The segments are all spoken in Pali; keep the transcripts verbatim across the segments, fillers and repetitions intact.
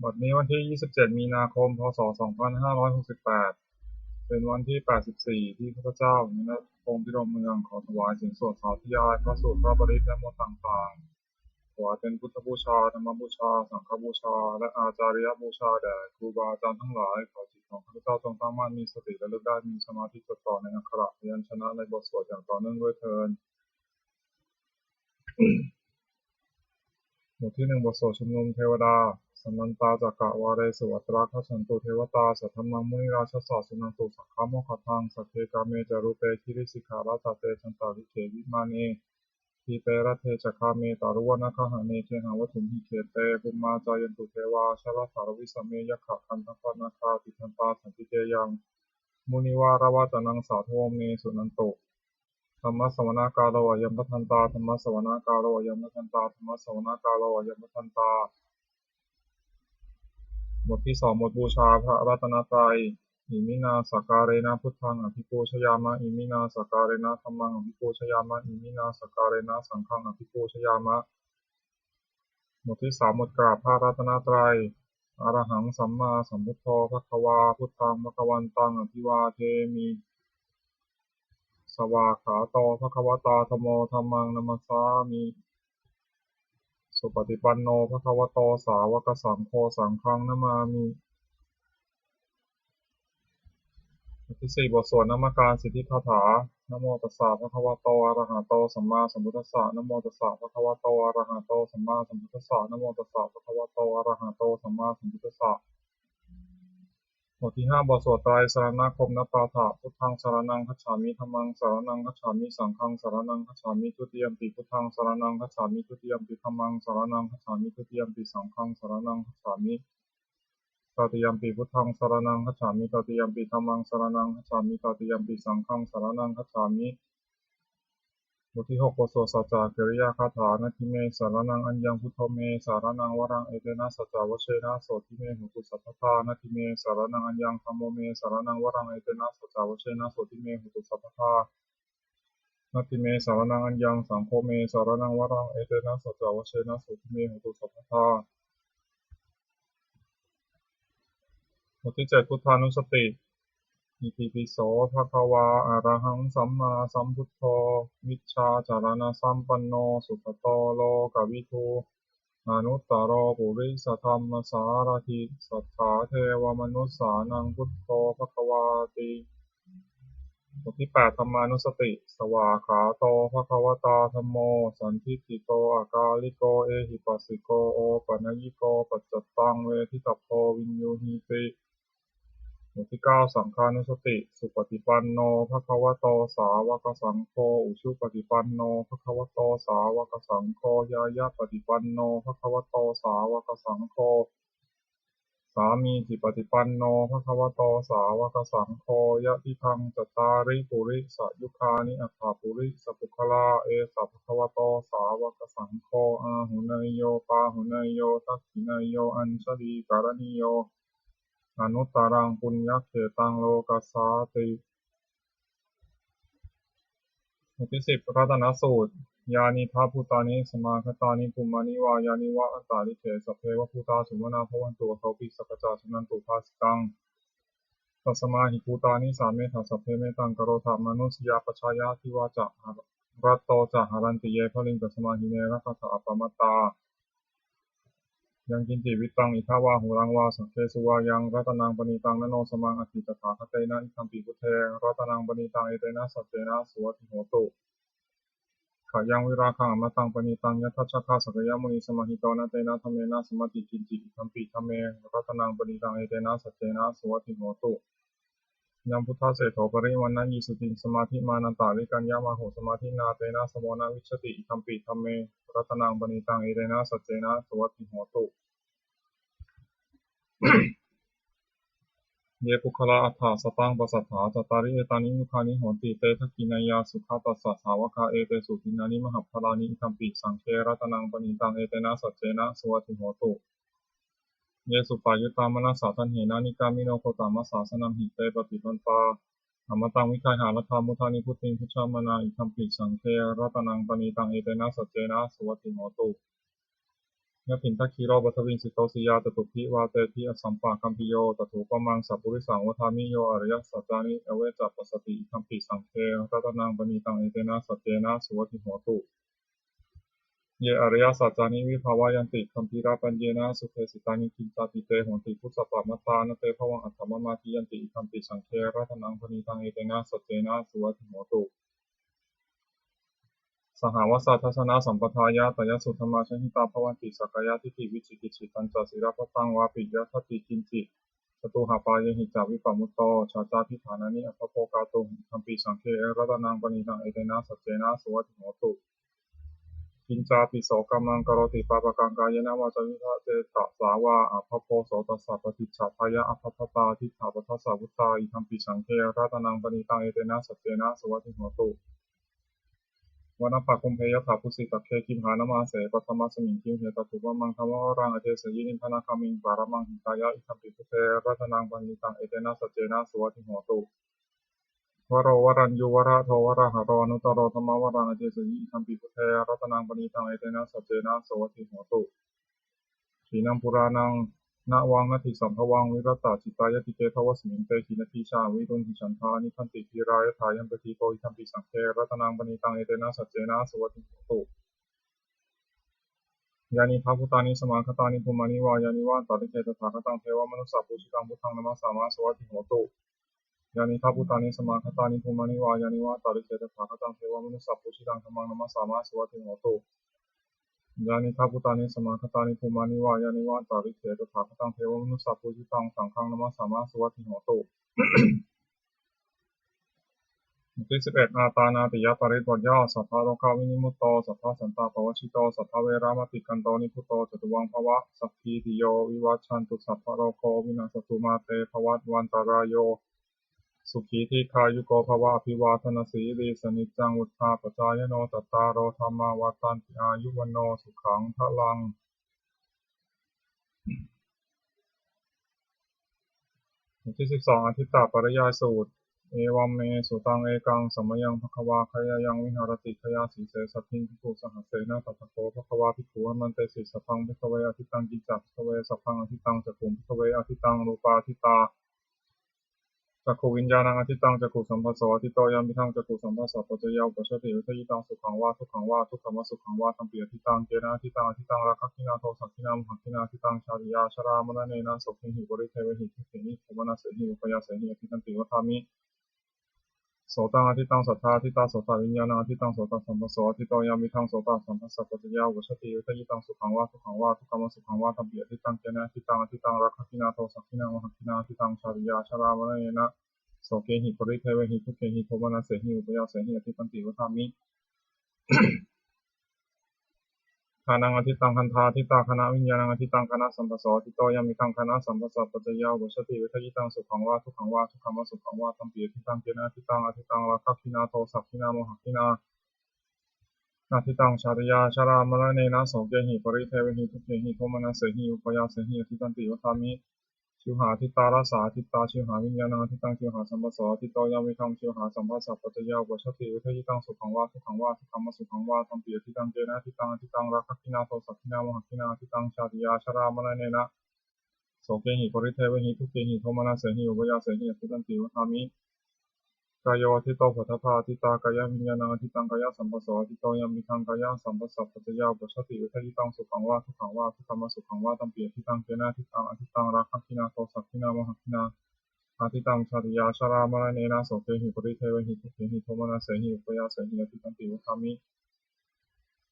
บัดนี้วันที่ ยี่สิบเจ็ด มีนาคม พ.ศ. สองพันห้าร้อยหกสิบแปด เป็นวันที่ แปดสิบสี่ ที่ข้าพเจ้า ในนพงษ์พิรมเมือง ขอถวายเสียงสวดสาธยายพระสูตรพระปริตรและมนต์ต่างๆ ถวายเป็นพุทธบูชา ธรรมบูชา สังฆบูชา และอาจาริยบูชาแด่ครูบาอาจารย์ทั้งหลาย ขอจิตของข้าพเจ้าจงตั้งมั่น มีสติระลึกได้ มีสมาธิจดจ่อในอักขระพยัญชนะในบทสวดอย่างต่อเนื่องด้วยเทอญ บทที่หนึ่ง บทสวดชุมนุมเทวดา Samantā cakkavāḷesu atrāgacchantu devatā, saddhammaṃ munirājassa suṇantu saggamokkhadaṃ. Sagge kāme ca rūpe girisikharataṭe cantalikkhe vimāne, dīpe raṭṭhe ca gāme taruvanagahane gehavatthumhi khette, bhummā cāyantu devā jalathalavisame yakkhagandhabbanāgā, tiṭṭhantā santike yaṃ munivaravacanaṃ sādhavo me suṇantu. Dhammassavanakālo ayam bhadantā. Dhammassavanakālo ayam bhadantā. Dhammassavanakālo ayam bhadantā. บทที่สอง บทบูชาพระรัตนตรัย Iminā sakkārena buddhaṃ abhipūjayāma. Iminā sakkārena dhammaṃ abhipūjayāma. Iminā sakkārena saṅghaṃ abhipūjayāma. บทที่สาม บทกราบพระรัตนตรัย Arahaṃ sammāsambuddho bhagavā. Buddhaṃ bhagavantaṃ abhivādemi. Svākkhāto bhagavatā dhammo. Dhammaṃ namassāmi. Supaṭipanno bhagavato sāvakasaṅgho. Saṅghaṃ namāmi. บทที่สี่ บทสวดนมการสิทธิคาถา Namo tassa bhagavato arahato sammāsambuddhassa. Namo tassa bhagavato arahato sammāsambuddhassa. Namo tassa bhagavato arahato sammāsambuddhassa. บทที่ห้า บทสวดไตรสรณคมนปาฐะ Buddhaṃ saraṇaṃ gacchāmi. Dhammaṃ saraṇaṃ gacchāmi. Saṅghaṃ saraṇaṃ gacchāmi. Dutiyampi buddhaṃ saraṇaṃ gacchāmi. Dutiyampi dhammaṃ saraṇaṃ gacchāmi. Dutiyampi saṅghaṃ saraṇaṃ gacchāmi. Tatiyampi buddhaṃ saraṇaṃ gacchāmi. Tatiyampi dhammaṃ saraṇaṃ gacchāmi. Tatiyampi saṅghaṃ saraṇaṃ gacchāmi. บทที่หก บทสวดสัจจะกิริยาคาถา Natthi me saraṇaṃ aññaṃ, buddho me saraṇaṃ varaṃ, etena saccavajjena sotthi me hotu sabbadā. Natthi me saraṇaṃ aññaṃ, dhammo me saraṇaṃ varaṃ, etena saccavajjena sotthi me hotu sabbadā. Natthi me saraṇaṃ aññaṃ, saṅgho me saraṇaṃ varaṃ, etena saccavajjena sotthi me hotu sabbadā. บทที่เจ็ด พุทธานุสติ Itipi so bhagavā arahaṃ sammāsambuddho vijjācaraṇasampanno sugato lokavidū anuttaro purisadammasārathi satthā devamanussānaṃ buddho bhagavāti. บทที่แปด ธรรมานุสติ Svākkhāto bhagavatā dhammo sandiṭṭhiko akāliko ehipassiko opanayiko paccattaṃ veditabbo viññūhīti. บทที่เก้า สังฆานุสติ Supaṭipanno bhagavato sāvakasaṅgho, ujupaṭipanno bhagavato sāvakasaṅgho, ñāyapaṭipanno bhagavato sāvakasaṅgho, sāmīcipaṭipanno bhagavato sāvakasaṅgho, yadidaṃ cattāri purisayugāni aṭṭha purisapuggalā, esa bhagavato sāvakasaṅgho, āhuneyyo pāhuneyyo dakkhiṇeyyo añjalikaraṇīyo anuttaraṃ puññakkhettaṃ lokassāti. บทที่สิบ รัตนสูตร Yānīdha bhūtāni samāgatāni bhummāni vā yāni va antalikkhe, sabbeva bhūtā sumanā bhavantu, athopi sakkacca suṇantu bhāsitaṃ. Tasmā hi bhūtā nisāmetha sabbe mettaṃ karotha mānusiyā pajāya, divā ca ratto ca haranti ye baliṃ, tasmā hi ne rakkhatha appamattā. Yaṃ kiñci vittaṃ idha vā huraṃ vā, saggesu vā yaṃ ratanaṃ paṇītaṃ, na no samaṃ atthi tathāgatena, idampi buddhe ratanaṃ paṇītaṃ, etena saccena suvatthi hotu. Khayaṃ virāgaṃ amataṃ paṇītaṃ, yadajjhagā sakyamunī samāhito, na tena dhammena samatthi kiñci, idampi dhamme ratanaṃ paṇītaṃ, etena saccena suvatthi hotu. Yambuddhaseṭṭho parivaṇṇayī suciṃ, samādhimānantarikaññamāhu, samādhinā tena samo na vijjati, idampi dhamme ratanaṃ paṇītaṃ, etena saccena suvatthi hotu. Ye puggalā aṭṭha sataṃ pasatthā, cattāri etāni yugāni honti, te dakkhiṇeyyā sugatassa sāvakā, etesu dinnāni mahapphalāni, idampi saṅghe ratanaṃ paṇītaṃ, etena saccena suvatthi hotu. Ye suppayuttā manasā daḷhena, nikkāmino gotamasāsanamhi, te pattipattā amataṃ vigayha, laddhā mudhā nibbutiṃ bhuñjamānā, idampi saṅghe ratanaṃ paṇītaṃ, etena saccena suvatthi hotu. Natthi indakhīlo paṭhaviṃ sito siyā, catubbhi vātebhi asampakampiyo. Tathūpamaṃ sappurisaṃ vadāmi, yo ariyasaccāni avecca passati. Idampi saṅghe ratanaṃ paṇītaṃ, etena saccena suvatthi hotu. Ye ariyasaccāni vibhāvayanti gambhīrapaññena sudesitāni, kiñcāpi te honti phussapamattā, na te bhavaṃ aṭṭhamamādiyanti. Idampi saṅghe ratanaṃ paṇītaṃ, etena saccena suvatthi hotu. Sahāvassa dassanasampadāya, tayassu dhammā jahitā bhavanti, sakkāyadiṭṭhi vicikicchitañca, sīlabbataṃ vāpi yadatthi kiñci, catūhapāyehi ca vippamutto, cha cābhiṭhānāni abhabbo kātuṃ. Idampi saṅghe ratanaṃ paṇītaṃ, etena saccena suvatthi hotu. Kiñcāpi so kammaṃ karoti pāpakaṃ, kāyena vācāyuda cetasā vā, abhabbo so tassa paṭicchādāya, abhabbatā diṭṭhapadassa vuttā. Idampi saṅghe ratanaṃ paṇītaṃ, etena saccena suvatthi hotu. Vanappagumbe yathā phussitagge, gimhānamāse paṭhamasmiṃ gimhe, tathūpamaṃ dhammavaraṃ adesayi, nibbānagāmiṃ paramaṃ hitāya. Idampi buddhe ratanaṃ paṇītaṃ, etena saccena suvatthi hotu. Varo varaññū varado varāharo, anuttaro dhammavaraṃ adesayi. Idampi buddhe ratanaṃ paṇītaṃ, etena saccena suvatthi hotu. Khīṇaṃ purāṇaṃ navaṃ natthi sambhavaṃ, virattacittāyatike bhavasmiṃ, te khīṇabījā aviruḷhichandā, nibbanti dhīrā yathāyampadīpo. Idampi saṅghe ratanaṃ paṇītaṃ, etena saccena suvatthi hotu. Yānīdha bhūtāni samāgatāni bhummāni vā yāni va antalikkhe, tathāgataṃ devamanussapūjitaṃ, buddhaṃ namassāma suvatthi hotu. Yānīdha bhūtāni samāgatāni bhummāni vā yāni va antalikkhe, tathāgataṃ devamanussapūjitaṃ, dhammaṃ namassāma suvatthi hotu. Yānīdha bhūtāni samāgatāni bhummāni vā yāni va antalikkhe, tathāgataṃ devamanussapūjitaṃ, saṅghaṃ namassāma suvatthi hotu. บทที่สิบเอ็ด Ātānāṭiyaparittayo, sabbarogavinimutto, sabbasantāpavajjito, sabbaveramatikkanto, nibbuto ca tuvaṃ bhava. Sabbītiyo vivajjantu, sabbarogo vinassatu, mā te bhavatvantarāyo, sukhī dīghāyuko bhava. Abhivādanasīlissa niccaṃ vuḍḍhāpacāyino, cattāro dhammā vaḍḍhanti, āyu vaṇṇo sukhaṃ balaṃ. บทที่สิบสอง Ādittapariyāya Sutta. Evaṃ me sutaṃ. Ekaṃ samayaṃ bhagavā gayāyaṃ viharati gayāsīse saddhiṃ bhikkhusahassena. Tatra kho bhagavā bhikkhū āmantesi sabbaṃ bhikkhave ādittaṃ. Kiñca bhikkhave sabbaṃ ādittaṃ. Cakkhuṃ bhikkhave ādittaṃ, rūpā ādittā, cakkhuviññāṇaṃ ādittaṃ, cakkhusamphasso āditto, yampidaṃ cakkhusamphassapaccayā uppajjati vedayitaṃ sukhaṃ vā dukkhaṃ vā adukkhamasukhaṃ vā, tampi ādittaṃ. Kena ādittaṃ? Ādittaṃ rāgagginā dosagginā mohagginā, ādittaṃ jātiyā jarāmaraṇena sokehi paridevehi dukkhehi domanassehi upāyāsehi ādittanti vadāmi. Sotaṃ ādittaṃ, saddā ādittā, sotaviññāṇaṃ ādittaṃ, sotasamphasso āditto, yampidaṃ sotasamphassapaccayā uppajjati vedayitaṃ sukhaṃ vā dukkhaṃ vā adukkhamasukhaṃ vā, tampi ādittaṃ. Kena ādittaṃ? Ādittaṃ rāgagginā dosagginā mohagginā, ādittaṃ jātiyā jarāmaraṇena sokehi paridevehi dukkhehi domanassehi upāyāsehi ādittanti vadāmi. Ghānaṃ ādittaṃ, gandhā ādittā, ghānaviññāṇaṃ ādittaṃ, ghānasamphasso āditto, yampidaṃ ghānasamphassapaccayā uppajjati vedayitaṃ sukhaṃ vā dukkhaṃ vā adukkhamasukhaṃ vā, tampi ādittaṃ. Kena ādittaṃ? Ādittaṃ rāgagginā dosagginā mohagginā, ādittaṃ jātiyā jarāmaraṇena sokehi paridevehi dukkhehi domanassehi upāyāsehi ādittanti vadāmi. Jivhā ādittā, rasā ādittā, jivhāviññāṇaṃ ādittaṃ, jivhāsamphasso āditto, yampidaṃ jivhāsamphassapaccayā uppajjati vedayitaṃ sukhaṃ vā dukkhaṃ vā adukkhamasukhaṃ vā, tampi ādittaṃ. Kena ādittaṃ? Ādittaṃ rāgagginā dosagginā mohagginā, ādittaṃ jātiyā jarāmaraṇena sokehi paridevehi dukkhehi domanassehi upāyāsehi ādittanti vadāmi. Kāyo āditto, phoṭṭhabbā ādittā, kāyaviññāṇaṃ ādittaṃ, kāyasamphasso āditto, yampidaṃ kāyasamphassapaccayā uppajjati vedayitaṃ sukhaṃ vā dukkhaṃ vā adukkhamasukhaṃ vā, tampi ādittaṃ. Kena ādittaṃ? Ādittaṃ rāgagginā dosagginā mohagginā, ādittaṃ jātiyā jarāmaraṇena sokehi paridevehi dukkhehi domanassehi upāyāsehi ādittanti vadāmi.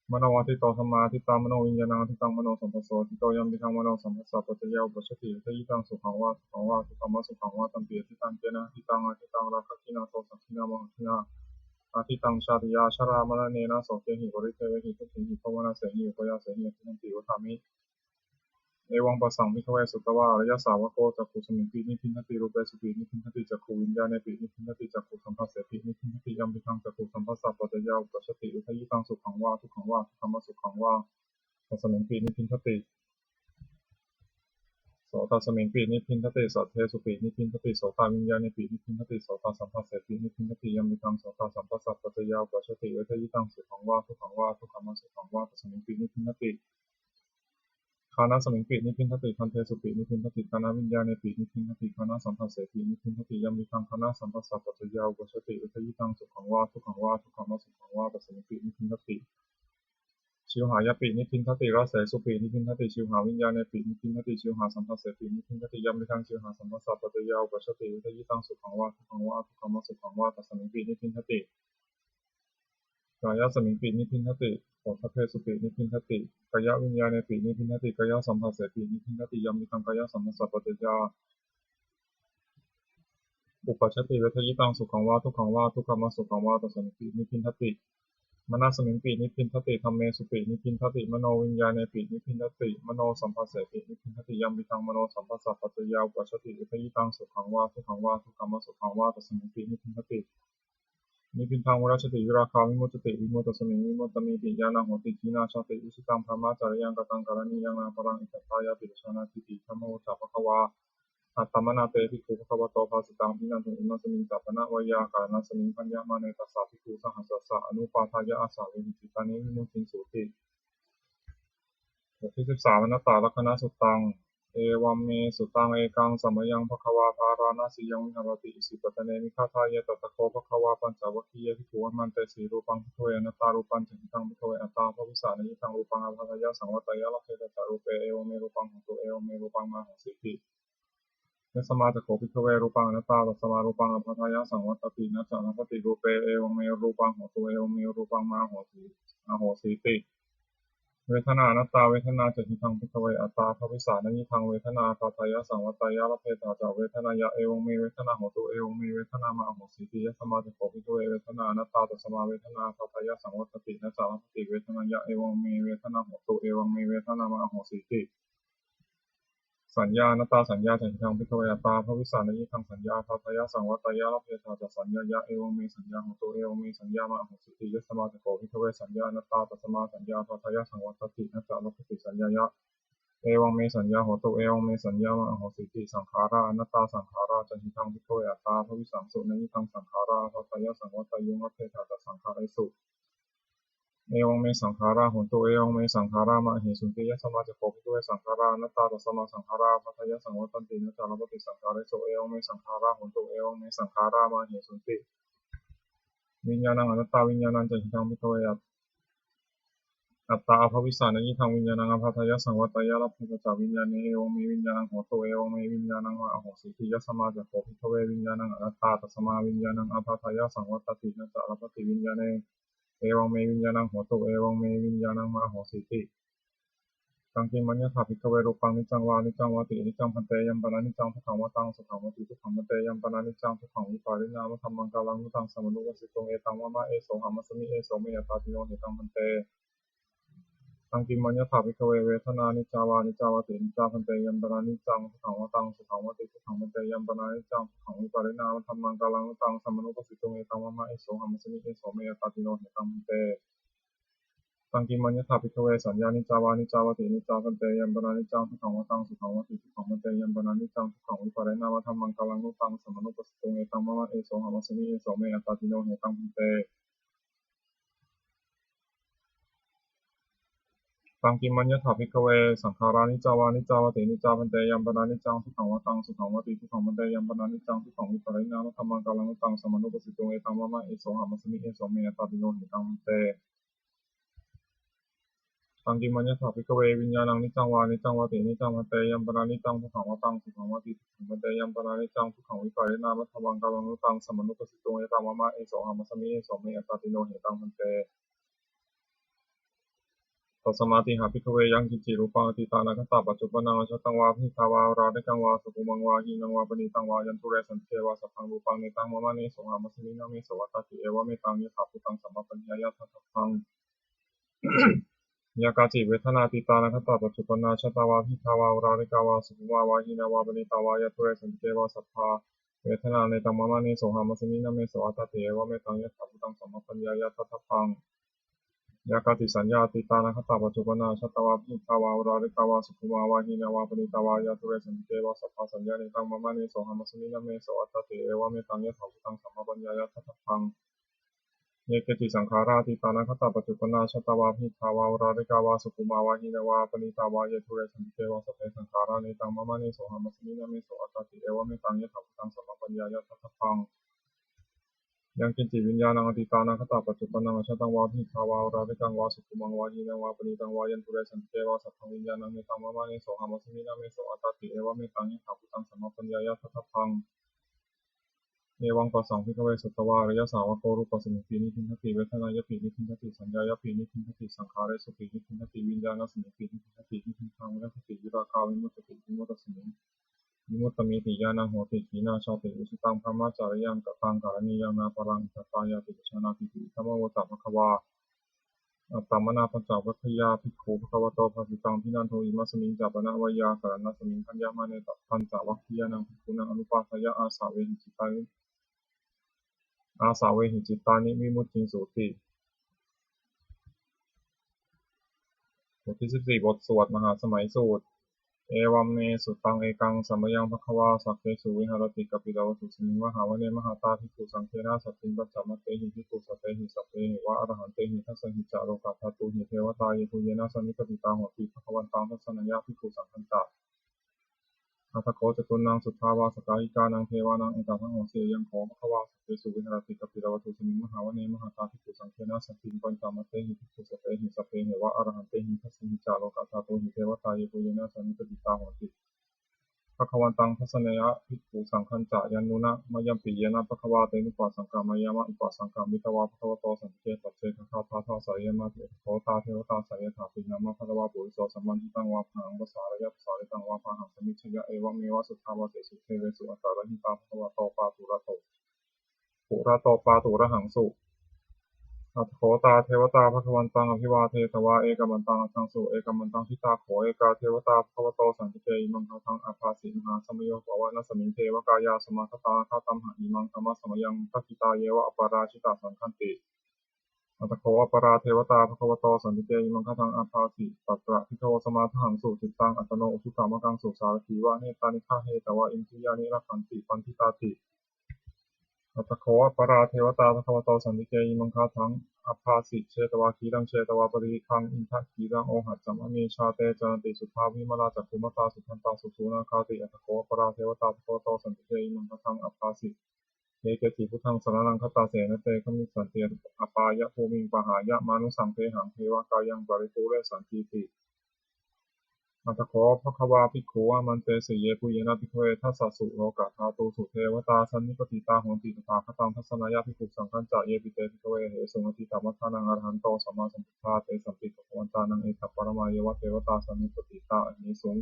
Mano āditto, dhammā ādittā, manoviññāṇaṃ ādittaṃ, manosamphasso āditto, yampidaṃ manosamphassapaccayā uppajjati vedayitaṃ sukhaṃ vā dukkhaṃ vā adukkhamasukhaṃ vā, tampi ādittaṃ. Kena ādittaṃ? Ādittaṃ rāgagginā dosagginā mohagginā, ādittaṃ jātiyā jarāmaraṇena sokehi paridevehi dukkhehi domanassehi upāyāsehi ādittanti vadāmi. Evaṃ passaṃ bhikkhave sutavā ariyasāvako cakkhusmiṃpi nibbindati, rūpesupi nibbindati, cakkhuviññāṇepi nibbindati, cakkhusamphassepi nibbindati, yampidaṃ cakkhusamphassapaccayā uppajjati vedayitaṃ sukhaṃ vā dukkhaṃ vā adukkhamasukhaṃ vā, tasmiṃpi nibbindati. Sotasmiṃpi nibbindati, saddesupi nibbindati, sotaviññāṇepi nibbindati, sotasamphassepi nibbindati, yampidaṃ sotasamphassapaccayā uppajjati vedayitaṃ sukhaṃ vā dukkhaṃ vā adukkhamasukhaṃ vā, tasmiṃpi nibbindati. Ṭhānasmiṃpi nibindati, gandhesupi nibindati, ghānaviññāṇepi nibindati, ghānasambhassepi nibindati, yampidaṃ ghānasamphassapaccayā uppajjati vedayitaṃ sukhaṃ vā dukkhaṃ vā adukkhamasukhaṃ vā, tasmiṃpi nibindati. Jivhāyapi nibindati, rasesupi nibindati, jivhāviññāṇepi nibindati, jivhāsambhassepi nibindati, yampidaṃ jivhāsamphassapaccayā uppajjati vedayitaṃ sukhaṃ vā dukkhaṃ vā adukkhamasukhaṃ vā, tasmiṃpi nibindati. Kāyasmiṃpi nibindati, phoṭṭhabbesupi nibindati, kāyaviññāṇepi nibindati, kāyasambhassepi nibindati, yampidaṃ kāyasamphassapaccayā uppajjati vedayitaṃ sukhaṃ vā dukkhaṃ vā adukkhamasukhaṃ vā, tasmiṃpi nibindati. Manasmiṃpi nibindati, dhammesupi nibindati, manoviññāṇepi nibindati, manosambhassepi nibindati, yampidaṃ manosamphassapaccayā uppajjati vedayitaṃ sukhaṃ vā dukkhaṃ vā adukkhamasukhaṃ vā, tasmiṃpi nibindati. Nibindaṃ virajjati, virāgā vimuccati, vimuttasmiṃ vimuttamiti ñāṇaṃ hoti. Khīṇā jāti, vusitaṃ brahmacariyaṃ, kataṃ karaṇīyaṃ, nāparaṃ itthattāyāti pajānātīti. Dhammo ca bhagavā. Attamanā te bhikkhū bhagavato bhāsitaṃ abhinanduṃ. Imasmiñca pana veyyākaraṇasmiṃ bhaññamāne tassa bhikkhusahassassa anupādāya āsavehi cittāni vimucciṃsūti. บทที่สิบสาม Anattalakkhaṇasuttaṃ. Evaṃ me sutaṃ. Ekaṃ samayaṃ bhagavā bārāṇasiyaṃ viharati isipatane migadāye. Tatra kho bhagavā pañcavaggiye bhikkhū āmantesi: Rūpaṃ bhikkhave anattā. Rūpañca hidaṃ bhikkhave attā abhavissa, na hidaṃ rūpaṃ ābādhāya saṃvatteyya, labbhetha ca rūpe, evaṃ me rūpaṃ hotu, evaṃ me rūpaṃ mā ahosīti. Yasmā ca kho bhikkhave rūpaṃ anattā, tasmā rūpaṃ ābādhāya saṃvattati, na ca labbhati rūpe, evaṃ me rūpaṃ hotu, evaṃ me rūpaṃ mā ahosi, ahosīti. Vedanā anattā. Vedanā ca hidaṃ bhikkhave attā abhavissa, na hidaṃ vedanā ābādhāya saṃvatteyya, labbhetha ca vedanāya, evaṃ me vedanā hotu, evaṃ me vedanā mā ahosīti. Yasmā ca kho bhikkhave vedanā anattā, tasmā vedanā ābādhāya saṃvattati, na ca labbhati vedanāya, evaṃ me vedanā hotu, evaṃ me vedanā mā ahosīti. Saññā anattā. Saññā ca hidaṃ bhikkhave attā abhavissa, na hidaṃ saññā ābādhāya saṃvatteyya, labbhetha ca saññāya, evaṃ me saññā hotu, evaṃ me saññā mā ahosīti. Yasmā ca kho bhikkhave saññā anattā, tasmā saññā ābādhāya saṃvattati, na ca labbhati saññāya, evaṃ me saññā hotu, evaṃ me saññā mā ahosīti. Saṅkhārā anattā. Saṅkhārā ca hidaṃ bhikkhave attā abhavissaṃsu, na hidaṃ saṅkhārā ābādhāya saṃvatteyyuṃ, labbhetha ca saṅkhāresu, evaṃ me saṅkhārā hontu, evaṃ me saṅkhārā mā ahesunti. Yasmā ca kho bhikkhave saṅkhārā anattā, tasmā saṅkhārā ābādhāya saṃvattanti, na ca labbhati saṅkhāresu, evaṃ me saṅkhārā hontu, evaṃ me saṅkhārā mā ahesunti. Viññāṇaṃ anattā. Viññāṇañca hidaṃ bhikkhave attā abhavissa, na hidaṃ viññāṇaṃ ābādhāya saṃvatteyya, labbhetha ca viññāṇe, evaṃ me viññāṇaṃ hotu, evaṃ me viññāṇaṃ mā ahosīti. Yasmā ca kho bhikkhave viññāṇaṃ anattā, tasmā viññāṇaṃ ābādhāya saṃvattati, na ca labbhati viññāṇe, evaṃ me viññāṇaṃ hotu, evaṃ me viññāṇaṃ mā ahosīti. Taṃ kiṃ maññatha bhikkhave rūpaṃ niccaṃ vā aniccaṃ vāti. Aniccaṃ bhante. Yaṃ pana niccaṃ dukkhaṃ vā taṃ sukhaṃ vāti, dukkhaṃ bhante. Yaṃ pana niccaṃ dukkhaṃ vipariṇāmadhammaṃ kālaṃ nu taṃ samanupassituṃ, etaṃ mama esohamasmi, eso me attāti. No hetaṃ bhante. Taṃ kiṃ maññatha bhikkhave vedanā niccā vā aniccā vāti. Aniccā bhante. Yaṃ pana niccaṃ dukkhaṃ vā taṃ sukhaṃ vāti, dukkhaṃ bhante. Yaṃ pana niccaṃ dukkhaṃ vipariṇāmadhammaṃ kālaṃ nu taṃ samanupassituṃ, etaṃ mama esohamasmi, eso me attāti. No hetaṃ bhante. Taṃ kiṃ maññatha bhikkhave saññā niccā vā aniccā vāti. Aniccā bhante. Yaṃ pana niccaṃ dukkhaṃ vā taṃ sukhaṃ vāti, dukkhaṃ bhante. Yaṃ pana niccaṃ dukkhaṃ vipariṇāmadhammaṃ kālaṃ nu taṃ samanupassituṃ, etaṃ mama esohamasmi, eso me attāti. No hetaṃ bhante. Taṃ kiṃ maññatha bhikkhave saṅkhārā niccā vā aniccā vāti. Aniccā bhante. Yaṃ pana niccaṃ dukkhaṃ vā taṃ sukhaṃ vāti, dukkhaṃ bhante. Yaṃ pana niccaṃ dukkhaṃ vipariṇāmadhammaṃ kālaṃ nu taṃ samanupassituṃ, etaṃ mama esohamasmi, eso me attāti. No hetaṃ bhante. Taṃ kiṃ maññatha bhikkhave viññāṇaṃ niccaṃ vā aniccaṃ vāti. Aniccā bhante. Yaṃ pana niccaṃ dukkhaṃ vā taṃ sukhaṃ vāti, dukkhaṃ bhante. Yaṃ pana niccaṃ dukkhaṃ vipariṇāmadhammaṃ kālaṃ nu taṃ samanupassituṃ, etaṃ mama esohamasmi, eso me attāti. No hetaṃ bhante. Tasmātiha bhikkhave yaṃ kiñci rūpaṃ atītānāgatapaccuppannaṃ ajjhattaṃ vā bahiddhā vā oḷārikaṃ vā sukhumaṃ vā hīnaṃ vā paṇītaṃ vā yandūre santike vā, sabbaṃ rūpaṃ netaṃ mama, nesohamasmi, na meso attāti, evametaṃ yathābhūtaṃ sammappaññāya daṭṭhabbaṃ. Yā kāci vedanā atītānāgatapaccuppanna ajjhattā vā bahiddhā vā oḷārikā vā sukhumā vā hīnā vā paṇītā vā yandūre santike vā, sabbā vedanā netaṃ mama, nesohamasmi, na meso attāti, evametaṃ yathābhūtaṃ sammappaññāya daṭṭhabbaṃ. Yā kāci saññā atītānāgatapaccuppanna ajjhattā vā bahiddhā vā oḷārikā vā sukhumā vā hīnā vā paṇītā vā yandūre santike vā, sabbā saññā netaṃ mama, nesohamasmi, na meso attāti, evametaṃ yathābhūtaṃ sammappaññāya daṭṭhabbaṃ. Ye keci saṅkhārā atītānāgatapaccuppannaṃ ajjhattā vā bahiddhā vā oḷārikā vā sukhummā vā hīnā vā paṇītā vā ye dūre santike vā sabbe saṅkhārā netaṃ mamaṃ nesohamasmiṃ nameso attāti. Evametaṃ yathābhūtaṃ sammappaññāya daṭṭhabbaṃ. Yaṅkiñci viññāṇaṃ atītānāgatapaccuppannaṃ ajjhattaṃ vā bahiddhā vā oḷārikaṃ vā sukhummā vā hīnaṃ vā paṇītaṃ vā ye dūre santike vā sabbaṃ viññāṇaṃ netaṃ mamaṃ nesohamasmiṃ nameso attāti. Evametaṃ yathābhūtaṃ sammappaññāya daṭṭhabbaṃ. Evaṃ passaṃ bhikkhave sutavā ariyasāvako rūpasmiṃpi nibbindati vedanāyapi nibbindati saññāyapi nibbindati saṅkhāresupi nibbindati viññāṇasmiṃpi nibbindati nibbindaṃ virajjati virāgā vimuccati vimuttasmiṃ vimuttamitti ñāṇaṃ hoti. Khīṇā jāti, vusitaṃ brahmacariyaṃ, kataṃ karaṇīyaṃ, nāparaṃ itthattāyāti pajānātīti. Idamavoca bhagavā. Attamanā pañcavaggiyā bhikkhū bhagavato bhāsitaṃ abhinanduṃ. Imasmiñca pana veyyākaraṇasmiṃ bhaññamāne pañcavaggiyānaṃ bhikkhūnaṃ anupādāya āsavehi cittāni āsavehi cittāni vimucciṃsūti. บทที่สิบสี่ บทสวดมหาสมัยสูตร Evaṃ me sutaṃ. Ekaṃ samayaṃ bhagavā sakkesu viharati kapilavatthusmiṃ mahāvane mahatā bhikkhusaṅghena saddhiṃ pañcamattehi bhikkhusatehi sabbeheva arahantehi. Dasahi ca lokadhātūhi devatā yebhuyyena sannipatitā honti bhagavantaṃ dassanāya bhikkhusaṅghañca. Atha kho catunnaṃ suddhāvāsakāyikānaṃ devānaṃ etadahosi: Ayaṃ kho bhagavā sakkesu viharati kapilavatthusmiṃ mahāvane mahatā bhikkhusaṅghena saddhiṃ pañcamattehi bhikkhusatehi sabbeheva arahantehi. Dasahi ca lokadhātūhi devatā yebhuyyena sannipatitā honti bhagavantaṃ dassanāya bhikkhusaṅghañca. Yannūna mayampi yena bhagavā tenupasaṅkameyyāma upasaṅkamitvā bhagavato santike paccekagāthā bhāseyyāmāti. Atha kho tā devatā seyyathāpi nāma balavā puriso sammiñjitaṃ vā bāhaṃ pasāreyya pasāritaṃ vā bāhaṃ sammiñjeyya evameva suddhāvāsesu devesu antarahitā bhagavato pāturato purato pāturahaṃsu. Atha kho tā devatā bhagavantaṃ abhivādetvā ekamantaṃ aṭṭhaṃsu. Ekamantaṃ ṭhitā kho ekā devatā bhagavato santike imaṃ gāthaṃ abhāsi: Mahāsamayo pavanasmiṃ devakāyā samāgatā āgatamha imaṃ dhammasamayaṃ dakkhitāyeva aparājitasaṅghanti. Atha kho aparā devatā bhagavato santike imaṃ gāthaṃ abhāsi: Tatra bhikkhavo samādahaṃsu cittaṃ attano ujukamakaṃsu sārathīva nettāni gahetvā indriyāni rakkhanti paṇḍitāti. Atha kho aparā devatā bhagavato santike imaṃ gāthaṃ abhāsi: Chetvā khīlaṃ chetvā palighaṃ indakhīlaṃ ohaccamanejā te caranti suddhā vimalā cakkhumatā sudantā susunāgāti. Atha kho aparā devatā bhagavato santike imaṃ gāthaṃ abhāsi: Ye keci buddhaṃ saraṇaṃ gatāse na te gamissanti apāyabhūmiṃ pahāya mānusaṃ dehaṃ devakāyaṃ paripūressantīti. Atha kho bhagavā bhikkhū āmantesi: Yebhuyyena bhikkhave dasasu lokadhātūsu devatā sannipatitā honti tathāgataṃ dassanāya bhikkhusaṅghañca. Yepi te bhikkhave ahesuṃ atītamaddhānaṃ arahanto sammāsambuddhā tesampi bhagavantānaṃ etaparamāyeva devatā sannipatitā ahesuṃ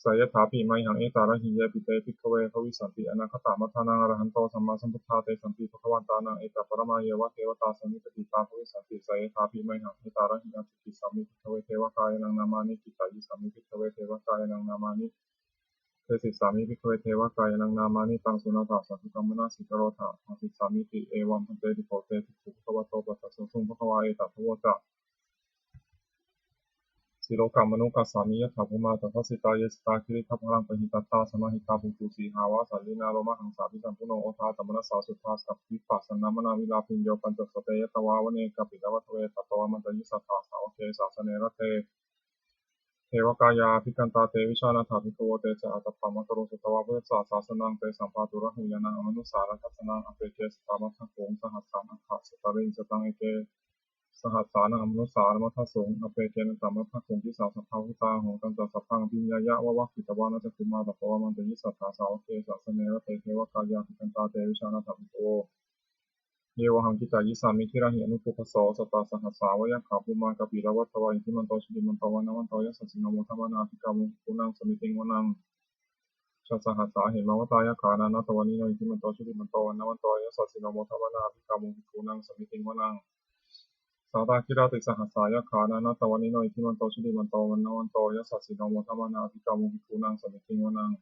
seyyathāpi mayhaṃ etarahi. Yepi te bhikkhave bhavissanti anāgatamaddhānaṃ arahanto sammāsambuddhā tesampi bhagavantānaṃ etaparamāyeva devatā sannipatitā bhavissanti seyyathāpi mayhaṃ etarahi. Ācikkhissāmi bhikkhave devakāyānaṃ nāmāni kittayissāmi bhikkhave devakāyānaṃ nāmāni desissāmi bhikkhave devakāyānaṃ nāmāni taṃ suṇātha sādhukaṃ manasikarotha bhāsissāmīti. Evaṃ bhante bhikkhavo te bhikkhū bhagavato paccassosuṃ. Bhagavā etadavoca: Silokamanukassāmi yattha bhummā tadassitā ye sitā girigabbharaṃ pahitattā samāhitā. Puthū sīhāva sallīnā lomahaṃsābhisambhuno odātamanasā suddhā vippasannamanāvilā bhiyyo pañcasate ñatvā vane kāpilavatthave tato āmantayi satthā sāvake sāsane rate. Devakāyā abhikkantā te vijānātha bhikkhavo. Te ca ātappamakaruṃ sutvā buddhassa sāsanaṃ. Tesaṃ pāturahu ñāṇaṃ amanussāna dassanaṃ. Appeke satamaddakkhuṃ sahassaṃ atha sattariṃ. Sataṃ eke sahassānaṃ amanussānamaddasuṃ. Appekenantamaddakkhuṃ disā sabbā phuṭā ahuṃ. Tañca sabbaṃ abhiññāya vavakkhitvāna cakkhumā tato āmantayi satthā sāvake sāsane rate. Devakāyā abhikkantā te vijānātha bhikkhavo. Ye vohaṃ kittayissāmi girāhi anupubbaso. Sattasahassā va yakkhā bhummā kāpilavatthavā iddhimanto jutimanto vaṇṇavanto yasassino modamānā abhikkāmuṃ bhikkhūnaṃ samitiṃ vanaṃ. Chasahassā hemavatā yakkhā nānattavaṇṇino iddhimanto jutimanto vaṇṇavanto yasassino modamānā abhikkāmuṃ bhikkhūnaṃ samitiṃ vanaṃ. Sātāgirā tisahassā yakkhā nānattavaṇṇino iddhimanto jutimanto vaṇṇavanto yasassino modamānā abhikkāmuṃ bhikkhūnaṃ samitiṃ vanaṃ.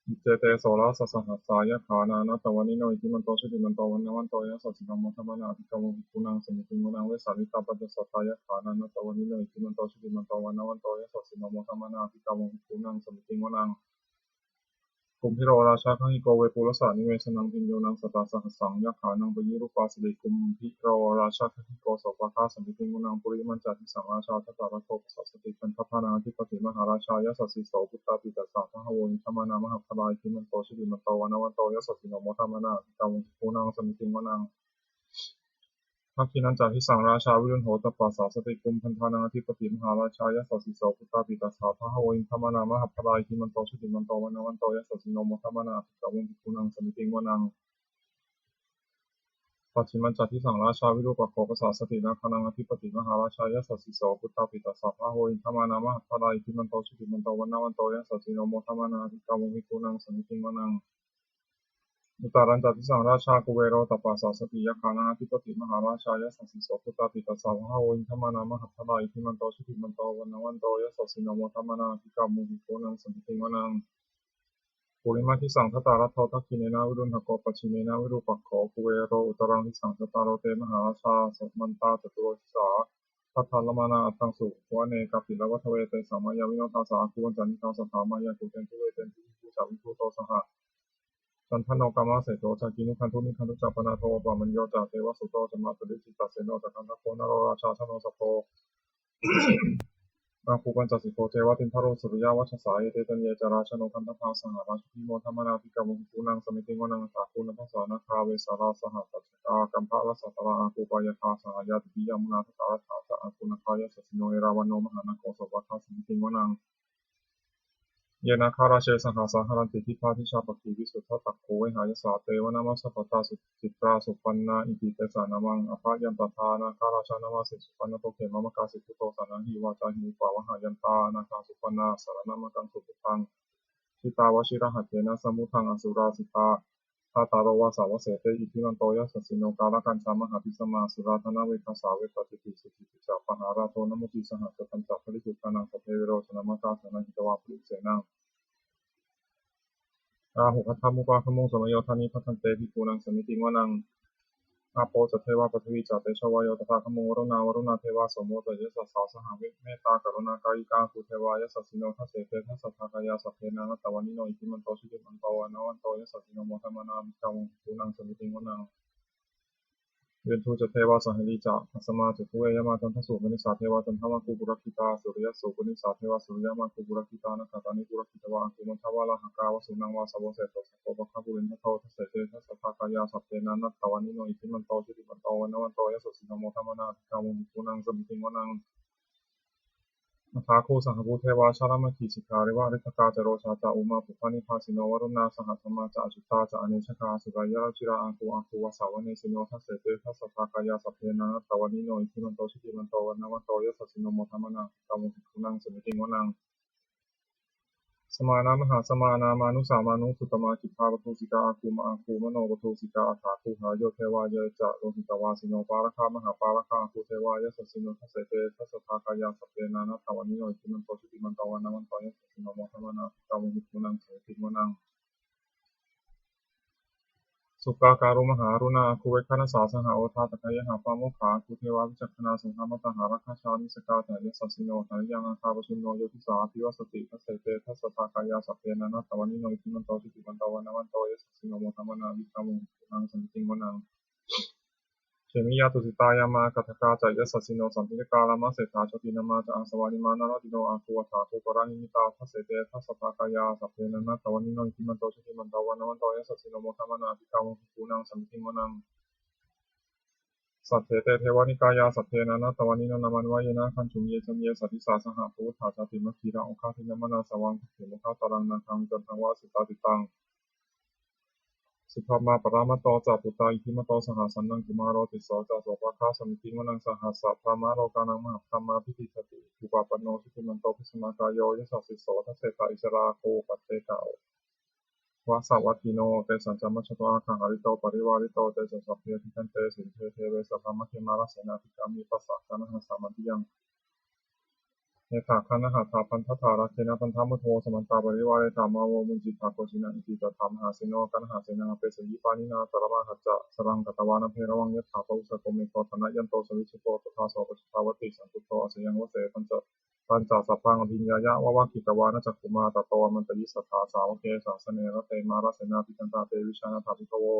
Iccete soḷasasahassā yakkhā nānattavaṇṇino iddhimanto jutimanto vaṇṇavanto yasassino modamānā abhikkāmuṃ bhikkhūnaṃ samitiṃ vanaṃ. Vessāmittā pañcasatā yakkhā nānattavaṇṇino iddhimanto jutimanto vaṇṇavanto yasassino modamānā abhikkāmuṃ bhikkhūnaṃ samitiṃ vanaṃ. Kumbhīro rājagahiko vepullassa nivesanaṃ, bhiyyo naṃ satasahassaṃ yakkhānaṃ payirupāsati. Kumbhīro rājagahiko sopāga samitiṃ vanaṃ, purimañca disaṃ rājā dhataraṭṭho pasāsati. Gandhabbānaṃ ādhipati mahārājā yasassi so. Puttāpi tassa bahavo indanāmā mahabbalā, iddhimanto jutimanto vaṇṇavanto yasassino, modamānā abhikkāmuṃ bhikkhūnaṃ samitiṃ vanaṃ. Dakkhiṇañca disaṃ rājā virūḷho taṃ pasāsati. Kumbhaṇḍānaṃ ādhipati mahārājā yasassi so. Puttāpi tassa bahavo indanāmā mahabbalā, iddhimanto jutimanto vaṇṇavanto yasassino, modamānā abhikkāmuṃ bhikkhūnaṃ samitiṃ vanaṃ. Pacchimañca disaṃ rājā virūpakkho pasāsati. Nāgānaṃ ādhipati mahārājā yasassi so. Puttāpi tassa bahavo indanāmā mahabbalā, iddhimanto jutimanto vaṇṇavanto yasassino, modamānā abhikkāmuṃ bhikkhūnaṃ samitiṃ vanaṃ. Uttarañca disaṃ rājā kuvero taṃ pasāsati. Yakkhānaṃ ādhipati mahārājā yasassi so. Puttāpi tassa bahavo indanāmā mahabbalā, iddhimanto jutimanto vaṇṇavanto yasassino, modamānā abhikkāmuṃ bhikkhūnaṃ samitiṃ vanaṃ. Purimaṃ disaṃ dhataraṭṭho, dakkhiṇena virūḷhako, pacchimena virūpakkho, kuvero uttaraṃ disaṃ. Cattāro te mahārājā samantā caturo disā, daddallamānā aṭṭhaṃsu vane kāpilavatthave. Tesaṃ māyāvino dāsā āgū vañcanikā saṭhā, māyā kuṭeṇḍu veṭeṇḍu citteṇḍu ca viṭuṭo saha, candano kāmaseṭṭho ca kinnughaṇḍu nighaṇḍu ca, panādo opamañño ca devasūto ca mātali, cittaseno ca gandhabbo naḷorājā janosabho, āgū pañcasikho ceva timbarū suriyavacchasā. Ete caññe ca rājāno gandhabbā saha rājubhi, modamānā abhikkāmuṃ bhikkhūnaṃ samitiṃ vanaṃ. Athāgū nābhasā nāgā vesālā sahatacchakā, kambalassatarā āgū pāyāgā saha ñātibhi. Yāmunā dhataraṭṭhā ca āgū nāgā yasassino, erāvaṇo mahānāgo sopāga samitiṃ vanaṃ. Ye nāgarāje sahasā haranti, dibbā dijā pakkhi visuddhacakkhū, vehāyasā te vanamajjhapattā, citrā supaṇṇā iti tesa nāmaṃ. Abhayantadā nāgarājānamāsi, supaṇṇato khemamakāsi buddho, saṇhāhi vācāhi upavhayantā, nāgā supaṇṇā saraṇamakaṃsu buddhaṃ. Jitā vajirahatthena samuddaṃ asurā sitā, bhātaro vāsavassete iddhimanto yasassino, kālakañjā mahābhismā asurā dānaveghasā, vepacitti sucitti ca pahārādo namucī saha, satañca baliputtānaṃ sabbe verocanāmakā, sannayhitvā balisenaṃ rāhubhaddamupāgamuṃ, samayodāni bhaddante bhikkhūnaṃ samitiṃ vanaṃ. Āpo ca devā paṭhavī ca tejo vāyo tadāgamuṃ, varuṇā vāruṇā devā somo ca yasasā saha, me- mettākaruṇākāyikā āgū devā yasassino, dasete dasadhā kāyā sabbe nānattavaṇṇino, iddhimanto jutimanto vaṇṇavanto yasassino, modamānā abhikkāmuṃ bhikkhūnaṃ samitiṃ vanaṃ. Veṇḍū ca devā sahalī ca asamā ca duve yamā, candassūpanisā devā candamāgū purakkhitā, suriyassūpanisā devā suriyamāgū purakkhitā, nakkhattāni purakkhitvā āgū mandavalāhakā, vasūnaṃ vāsavo seṭṭho sakkopāga purindado, dasete dasadhā kāyā sabbe nānattavaṇṇino, iddhimanto jutimanto vaṇṇavanto yasassino, modamānā abhikkāmuṃ bhikkhūnaṃ samitiṃ vanaṃ. Athāgū sahabhū devā jalamaggisikhāriva, riddhakā ca rojā ca ummāpupphanibhāsino, varuṇā sahadhammā ca accutā ca anejakā, asurāyā rucirā āgū āgū vāsavanesino, dasete dasadhā kāyā sabbe nānattavaṇṇino, iddhimanto jutimanto vaṇṇavanto yasassino, modamānā abhikkāmuṃ bhikkhūnaṃ samitiṃ vanaṃ. Samānā mahāsamānā mānusā mānusuttamā, khippāpadūsikā āgū āgū manopadūsikā, athāgū harayo devā ye ca lohitavāsino, pāragā mahāpāragā āgū devā yasassino, dasete dasadhā kāyā sabbe nānattavaṇṇino, iddhimanto jutimanto vaṇṇavanto yasassino, modamānā abhikkāmuṃ bhikkhūnaṃ samitiṃ vanaṃ. Sukkā karumhā aruṇā āgū veghanasā saha, odātagayhā pāmokkhā āgū devā vicakkhaṇā, sadāmattā hāragajā missakā ca yasassino, thanayaṃ āgā pajjunno yo disā abhivassati, dasete dasadhā kāyā sabbe nānattavaṇṇino, iddhimanto jutimanto vaṇṇavanto yasassino, modamānā abhikkāmuṃ bhikkhūnaṃ samitiṃ vanaṃ. Khemiyā tusitā yāmā kaṭṭhakā ca yasassino, lambitakā lāmaseṭṭhā jotināmā ca āsavā, nimmānaratino āgū athāgū paranimmitā, dasete dasadhā kāyā sabbe nānattavaṇṇino, iddhimanto jutimanto vaṇṇavanto yasassino, modamānā abhikkāmuṃ bhikkhūnaṃ samitiṃ vanaṃ. Saṭṭhete devanikāyā sabbe nānattavaṇṇino, nāmanvayena gaṇṭhāsi ye caññe sadisā saha, pavutthajātimakkhīlaṃ oghatiṇṇamanāsavaṃ, dakkhemoghataraṃ nāgaṃ candaṃva asitātitaṃ. Subrahmā paramatto ca puttā iddhimato saha, sanaṅkumāro tisso ca sopāga samitiṃ vanaṃ. Sahassabrahmalokānaṃ mahābrahmābhitiṭṭhati, upapanno jutimanto bhismākāyo yasassi so, dasettha issarā āgū paccekavasavattino, tesañca majjhato āgā hārito parivārito, te ca sabbe abhikkante sinde deve sabrahmake, mārasenā abhikkāmi passa kaṇhassa mandiyaṃ. Etha gaṇhatha bandhatha rāgena bandhamatthu vo samantā parivāretha mā vo muñcittha koci naṃ iti. Tattha mahāseno kaṇhasenaṃ apesayi pāṇinā talamāhacca saraṃ katvāna bheravaṃ. Yathā pāvussako megho thanayanto savijjuko tathā so paccudāvatti saṅkuddho asayaṃvase. Tañca sabbaṃ abhiññāya vavakkhitvāna cakkhumā tato āmantayi satthā sāvake sāsane rate. Mārasenā abhikkantā te vijānātha bhikkhavo.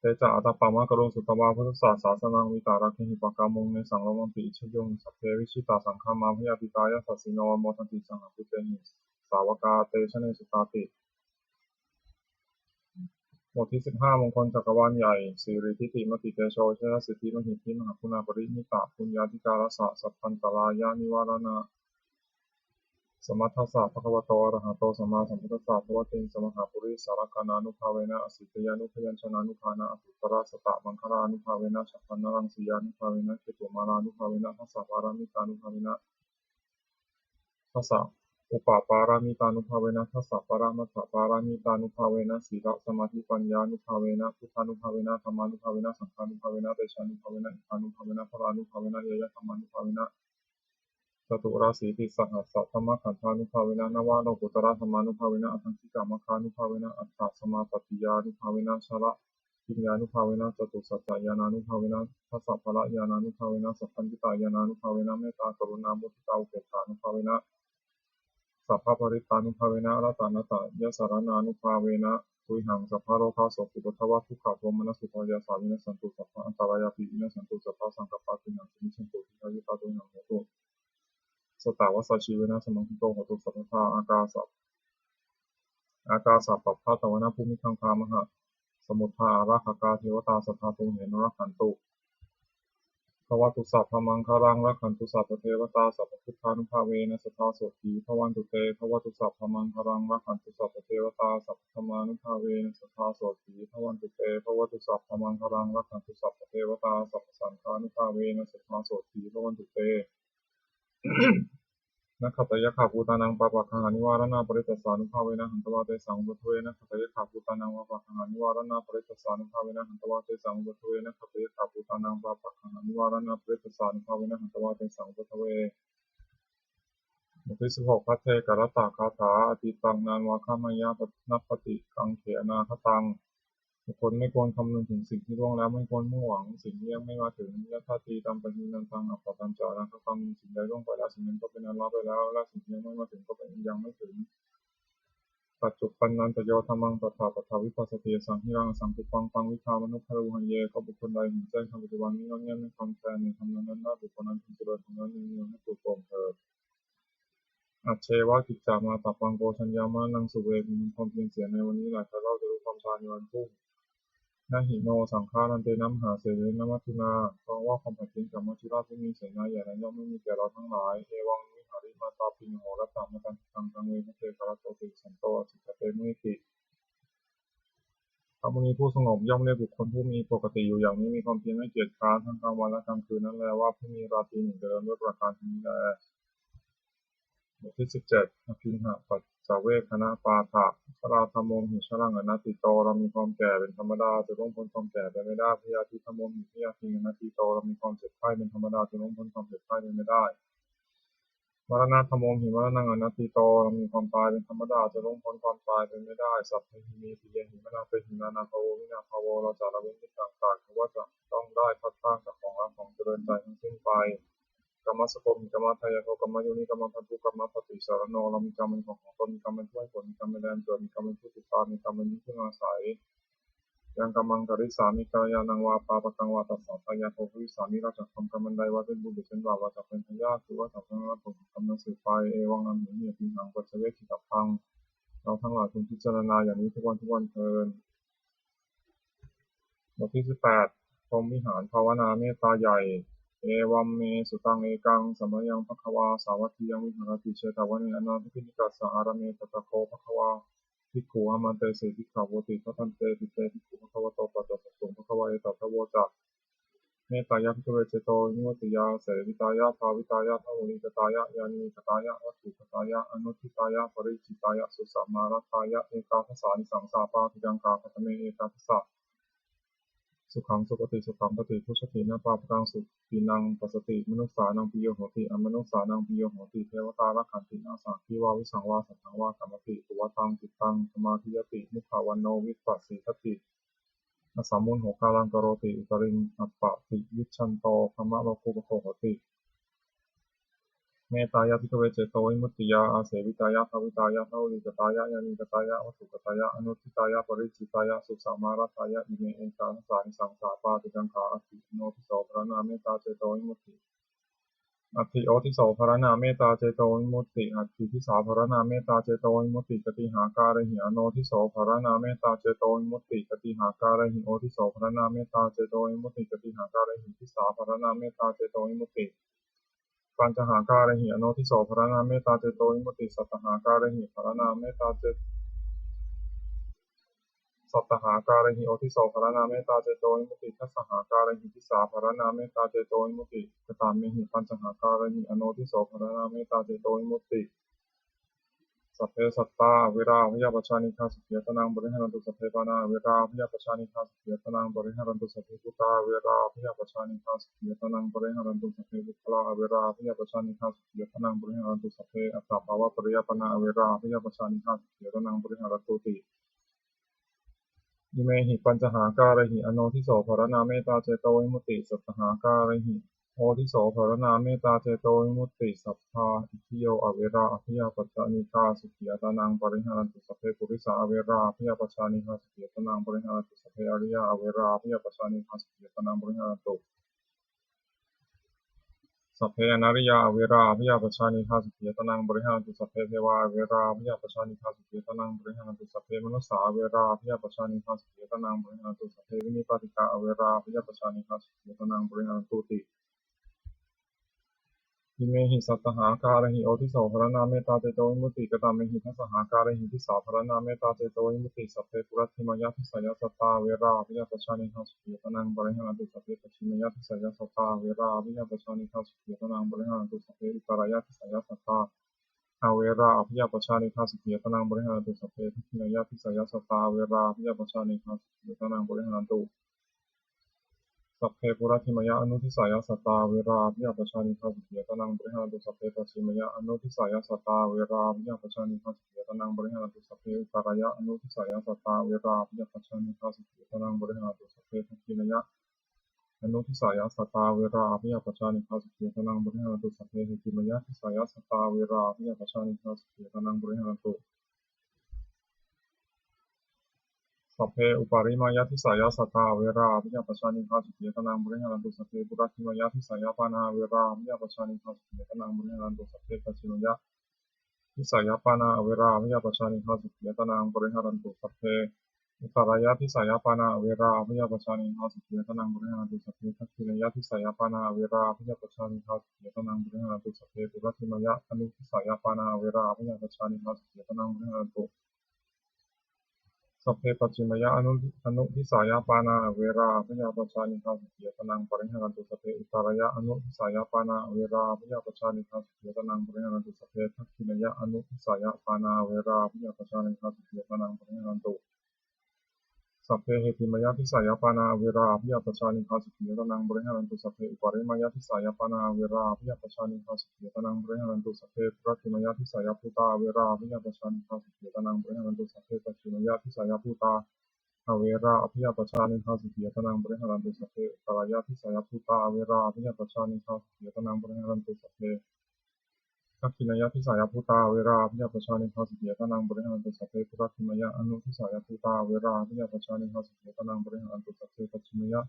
Te ca ātappamakaruṃ sutvā buddhassa sāsanaṃ vītarāgehi pakkāmuṃ nesaṃ lomampi iñjayuṃ. Sabbe vijitasaṅgāmā bhayātītā yasassino modanti saha bhūtehi sāvakā te janesutāti. บทที่ สิบห้า มงคลจักรวาลใหญ่ Siridhitimatitejojayasiddhimahiddhimahāguṇāparimitapuññādhikārassa sabbantarāyanivāraṇasamatthassa bhagavato arahato sammāsambuddhassa dvattiṃsamahāpurisalakkhaṇānubhāvena asītyānubyañjanānubhāvena aṭṭhuttarasatamaṅgalānubhāvena chabbaṇṇaraṃsiyānubhāvena ketumālānubhāvena dasapāramitānubhāvena dasa upapāramitānubhāvena dasaparamatthapāramitānubhāvena sīlasamādhipaññānubhāvena buddhānubhāvena dhammānubhāvena saṅghānubhāvena tejānubhāvena iddhānubhāvena balānubhāvena ñeyyadhammānubhāvena caturāsītisahassadhammakkhandhānubhāvena navalokuttaradhammānubhāvena aṭṭhaṅgikamaggānubhāvena aṭṭhasamāpattiyānubhāvena chaḷabhiññānubhāvena catusaccañāṇānubhāvena dasabalañāṇānubhāvena sabbaññutañāṇānubhāvena mettākaruṇāmuditāupekkhānubhāvena sabbaparittānubhāvena ratanattayasaraṇānubhāvena tuyhaṃ sabbarogasokupaddavadukkhadomanassupāyāsā vinassantu sabbaantarāyāpi vinassantu sabbasaṅkappā tuyhaṃ samijjhantu dīghāyutā tuyhaṃ hotu satavassajīvena samaṅgiko hotu sabbadā. Ākāsa ākāsapabbatavanabhūmigaṅgāmahāsamuddā ārakkhakā devatā sadā tumhe anurakkhantu. Bhavatu sabbamaṅgalaṃ rakkhantu sabbadevatā sabbabuddhānubhāvena sadā sotthī bhavantu te. Bhavatu sabbamaṅgalaṃ rakkhantu sabbadevatā sabbadhammānubhāvena sadā sotthī bhavantu te. Bhavatu sabbamaṅgalaṃ rakkhantu sabbadevatā sabbasaṅghānubhāvena sadā sotthī bhavantu te. Nakkhattayakkhabhūtānaṃ pāpaggahanivāraṇā parittassānubhāvena hantvā tesaṃ upaddave. Nakkhattayakkhabhūtānaṃ pāpaggahanivāraṇā parittassānubhāvena hantvā tesaṃ upaddave. Nakkhattayakkhabhūtānaṃ pāpaggahanivāraṇā parittassānubhāvena hantvā tesaṃ upaddave. บทที่ สิบหก Bhaddekarattagāthā. Atītaṃ nānvāgameyya, nappatikaṅkhe anāgataṃ. บุคคลไม่ควรคำนึงถึงสิ่งที่ล่วงแล้ว ไม่ควรมุ่งหวังสิ่งที่ยังไม่มาถึง Yadatītampahīnantaṃ, appattañca anāgataṃ. สิ่งใดล่วงไปแล้ว สิ่งนั้นก็เป็นอันละไปแล้ว และสิ่งที่ยังไม่มาถึงก็เป็นอันยังไม่ถึง Paccuppannañca yo dhammaṃ, tattha tattha vipassati, asaṃhiraṃ asaṅkuppaṃ, taṃ viddhā manubrūhaye. ก็บุคคลใดเห็นแจ้งธรรมปัจจุบัน ไม่งอนแง่น ไม่คลอนแคลนในธรรมนั้นๆ บุคคลนั้นพึงเจริญธรรมนั้นเนืองๆ ให้ปลุกปลงเถิด Ajjeva kiccamātappaṃ, ko jaññā maraṇaṃ suve. พึงทำความเพียรเสียในวันนี้แหละ ใครเล่าจะรู้ความตายในวันพรุ่ง Na hi no saṅgarantena, mahāsenena maccunā. เพราะว่าความผัดเพี้ยนกับมัจจุราชผู้มีเสนาใหญ่นั้น ย่อมไม่มีแก่เราทั้งหลาย Evaṃ vihārimātāpiṃ, ahorattamatanditaṃ, taṃ ve bhaddekarattoti, santo ācikkhate muhuṃ iti. พระมุนีผู้สงบย่อมเรียกบุคคลผู้มีปกติอยู่อย่างนี้ มีความเพียรไม่เกียจคร้านทั้งกลางวันและกลางคืนนั้นแลว่า ผู้มีราตรีหนึ่งเจริญด้วยประการชนี้แล บทที่ สิบเจ็ด Abhiññapaccavekkhana pāṭha. Jarādhammomhi jaraṃ anatīto. เรามีความแก่เป็นธรรมดา จะล่วงพ้นความแก่ไปไม่ได้ Byādhidhammomhi byādhiṃ anatīto. เรามีความเจ็บไข้เป็นธรรมดา จะล่วงพ้นความเจ็บไข้ไปไม่ได้ Maraṇadhammomhi maraṇaṃ anatīto. เรามีความตายเป็นธรรมดา จะล่วงพ้นความตายไปไม่ได้ Sabbehi me piyehi manāpehi, nānābhāvo vinābhāvo. เราจะละเว้นเป็นต่างๆ คือว่าจะต้องได้พลัดพรากจากของรักของเจริญใจทั้งสิ้นไป Kammassakomhi kammadāyādo kammayoni kammabandhu kammapaṭisaraṇo. เรามีกรรมเป็นของของตน มีกรรมเป็นผู้ให้ผล มีกรรมเป็นแดนเกิด มีกรรมเป็นผู้ติดตาม มีกรรมเป็นที่พึ่งอาศัย Yaṃ kammaṃ karissāmi kalyāṇaṃ vā pāpakaṃ vā tassa dāyādo bhavissāmi. เราจะทำกรรมอันใด ว่าเป็นบุญหรือเป็นบาป เราจะเป็นทายาท หรือว่าจะต้องรับผลของกรรมนั้นสืบไป Evaṃ amhehi apīhaṃ paccavekkhitabbā. เราทั้งหลายพึงพิจารณาอย่างนี้ทุกวันทุกวันเทอญ บทที่ สิบแปด พรหมวิหารภาวนาเมตตาใหญ่ Evaṃ me sutaṃ. Ekaṃ samayaṃ bhagavā sāvatthiyaṃ viharati jetavane anāthapiṇḍikassa ārāme. Tatra kho bhagavā bhikkhū āmantesi bhikkhavoti. Bhadanteti te bhikkhū bhagavato paccassosuṃ. Bhagavā etadavoca. Mettāya bhikkhave cetovimuttiyā sevitāya bhāvitāya bahulīkatāya yānīkatāya vatthukatāya anuṭṭhitāya paricitāya susamāraddhāya ekādasānisaṃsā pāṭikaṅkhā. Katame ekādasa? sukhaṃ supati, sukhaṃ paṭibujjhati, na pāpakaṃ supinaṃ passati, manussānaṃ piyo hoti, amanussānaṃ piyo hoti, devatā rakkhanti, nāssa aggi vā visaṃ vā satthaṃ vā kamati, tuvaṭaṃ cittaṃ samādhiyati, mukhavaṇṇo vippasīdati, asammūḷho kālaṃ karoti, uttariṃ appaṭivijjhanto brahmalokūpago hoti. Mettāya bhikkhave cetovimuttiyā āsevitāya bhāvitāya bahulīkatāya yānīkatāya vatthukatāya anuṭṭhitāya paricitāya susamāraddhāya ime ekadasaṃsahassā pāṭikaṅkhā. Atthi odhiso pharaṇā mettā cetovimutti. Atthi odhiso pharaṇā mettā cetovimutti. Atthi disā pharaṇā mettā cetovimutti. Katīhākārehi anodhiso pharaṇā mettā cetovimutti. Katīhākārehi odhiso pharaṇā mettā cetovimutti. Katīhākārehi disā pharaṇā mettā cetovimutti. Pañcahākārehi anodhiso pharaṇā mettā cetovimutti. Sattahākārehi pharaṇā mettā ce- sattahākārehi odhiso pharaṇā mettā cetovimutti. Dasahākārehi disā pharaṇā mettā cetovimutti. Katāmehi pañcahākārehi anodhiso pharaṇā mettā cetovimutti. Sabbe sattā averā abyāpajjhā anīghā sukhī attānaṃ pariharantu. Sabbe pāṇā averā abyāpajjhā anīghā sukhī attānaṃ pariharantu. Sabbe bhūtā averā abyāpajjhā anīghā sukhī attānaṃ pariharantu. Sabbe puggalā averā abyāpajjhā anīghā sukhī attānaṃ pariharantu. Sabbe attabhāvapariyāpannā averā abyāpajjhā anīghā sukhī attānaṃ pariharantūti. Imehi pañcahākārehi anodhiso pharaṇā mettā cetovimutti. Sattahākārehi odhiso pharaṇā mettā cetovimutti. Sabbā itthiyo averā abyāpajjhā anīghā sukhī attānaṃ pariharantu. Sabbe purisā averā abyāpajjhā anīghā sukhī attānaṃ pariharantu. Sabbe ariyā averā abyāpajjhā anīghā sukhī attānaṃ pariharantu. Sabbe anariyā averā abyāpajjhā anīghā sukhī attānaṃ pariharantu. Sabbe devā averā abyāpajjhā anīghā sukhī attānaṃ pariharantu. Sabbe manussā averā abyāpajjhā anīghā sukhī attānaṃ pariharantu. Sabbe vinipātikā averā abyāpajjhā anīghā sukhī attānaṃ pariharantūti. Imehi sattahākārehi odhiso pharaṇā mettā cetovimutti. Katāmehi dasahākārehi disā pharaṇā mettā cetovimutti. Sabbe puratthimāya disāya sattā averā abyāpajjhā anīghā sukhī attānaṃ pariharantu. Sabbe pacchimāya disāya sattā averā abyāpajjhā anīghā sukhī attānaṃ pariharantu. Sabbe uttarāya disāya sattā averā abyāpajjhā anīghā sukhī attānaṃ pariharantu. Sabbe dakkhiṇāya disāya sattā averā abyāpajjhā anīghā sukhī attānaṃ pariharantu. Sabbe puratthimāya anudisāya sattā averā abyāpajjhā anīghā sukhī attānaṃ pariharantu. Sabbe pacchimāya anudisāya sattā averā abyāpajjhā anīghā sukhī attānaṃ pariharantu. Sabbe uttarāya anudisāya sattā averā abyāpajjhā anīghā sukhī attānaṃ pariharantu. Sabbe dakkhiṇāya anudisāya sattā averā abyāpajjhā anīghā sukhī attānaṃ pariharantu. Sabbe heṭṭhimāya disāya sattā averā abyāpajjhā anīghā sukhī attānaṃ pariharantu. Sabbe uparimāya disāya sattā averā abyāpajjhā anīghā sukhī attānaṃ pariharantu. Sabbe puratthimāya disāya pāṇā averā abyāpajjhā anīghā sukhī attānaṃ pariharantu. Sabbe pacchimāya disāya pāṇā averā abyāpajjhā anīghā sukhī attānaṃ pariharantu. Sabbe uttarāya disāya pāṇā averā abyāpajjhā anīghā sukhī attānaṃ pariharantu. Sabbe dakkhiṇāya disāya pāṇā averā abyāpajjhā anīghā sukhī attānaṃ pariharantu. Sabbe puratthimāya anudisāya pāṇā averā abyāpajjhā anīghā sukhī attānaṃ pariharantu. Sabbe pacchimāya anu- anudisāya pāṇā averā abyāpajjhā anīghā sukhī attānaṃ pariharantu. Sabbe uttarāya anudisāya pāṇā averā abyāpajjhā anīghā sukhī attānaṃ pariharantu. Sabbe dakkhiṇāya anudisāya pāṇā averā abyāpajjhā anīghā sukhī attānaṃ pariharantu. Sabbe heṭṭhimāya disāya pāṇā averā abyāpajjhā anīghā sukhī attānaṃ pariharantu. Sabbe uparimāya disāya pāṇā averā abyāpajjhā anīghā sukhī attānaṃ pariharantu. Sabbe puratthimāya disāya bhūtā averā abyāpajjhā anīghā sukhī attānaṃ pariharantu. Sabbe pacchimāya disāya bhūtā averā abyāpajjhā anīghā sukhī attānaṃ pariharantu. Sabbe uttarāya disāya bhūtā averā abyāpajjhā anīghā sukhī attānaṃ pariharantu. Sabbe dakkhiṇāya disāya bhūtā averā abyāpajjhā anīghā sukhī attānaṃ pariharantu. Sabbe puratthimāya anudisāya bhūtā averā abyāpajjhā anīghā sukhī attānaṃ pariharantu. Sabbe pacchimāya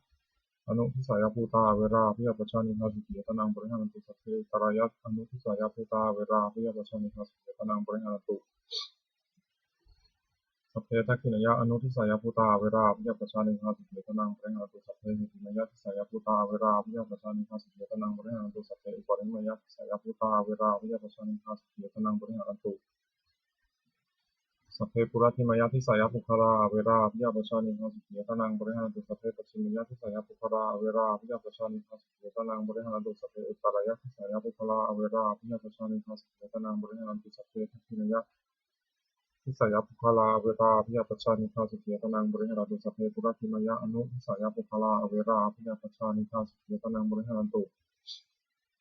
anudisāya bhūtā averā abyāpajjhā anīghā sukhī attānaṃ pariharantu. Sabbe uttarāya anudisāya bhūtā averā abyāpajjhā anīghā sukhī attānaṃ pariharantu. Sabbe dakkhiṇāya anudisāya bhūtā averā abyāpajjhā anīghā sukhī attānaṃ pariharantu. Sabbe heṭṭhimāya disāya bhūtā averā abyāpajjhā anīghā sukhī attānaṃ pariharantu. Sabbe uparimāya disāya bhūtā averā abyāpajjhā anīghā sukhī attānaṃ pariharantu. Sabbe puratthimāya disāya puggalā averā abyāpajjhā anīghā sukhī attānaṃ pariharantu. Sabbe pacchimāya disāya puggalā averā abyāpajjhā anīghā sukhī attānaṃ pariharantu. Sabbe uttarāya disāya puggalā averā abyāpajjhā anīghā sukhī attānaṃ pariharantu. Sabbe dakkhiṇāya disāya puggalā averā abyāpajjhā anīghā sukhī attānaṃ pariharantu. Sabbe puratthimāya anudisāya puggalā averā abyāpajjhā anīghā sukhī attānaṃ pariharantu.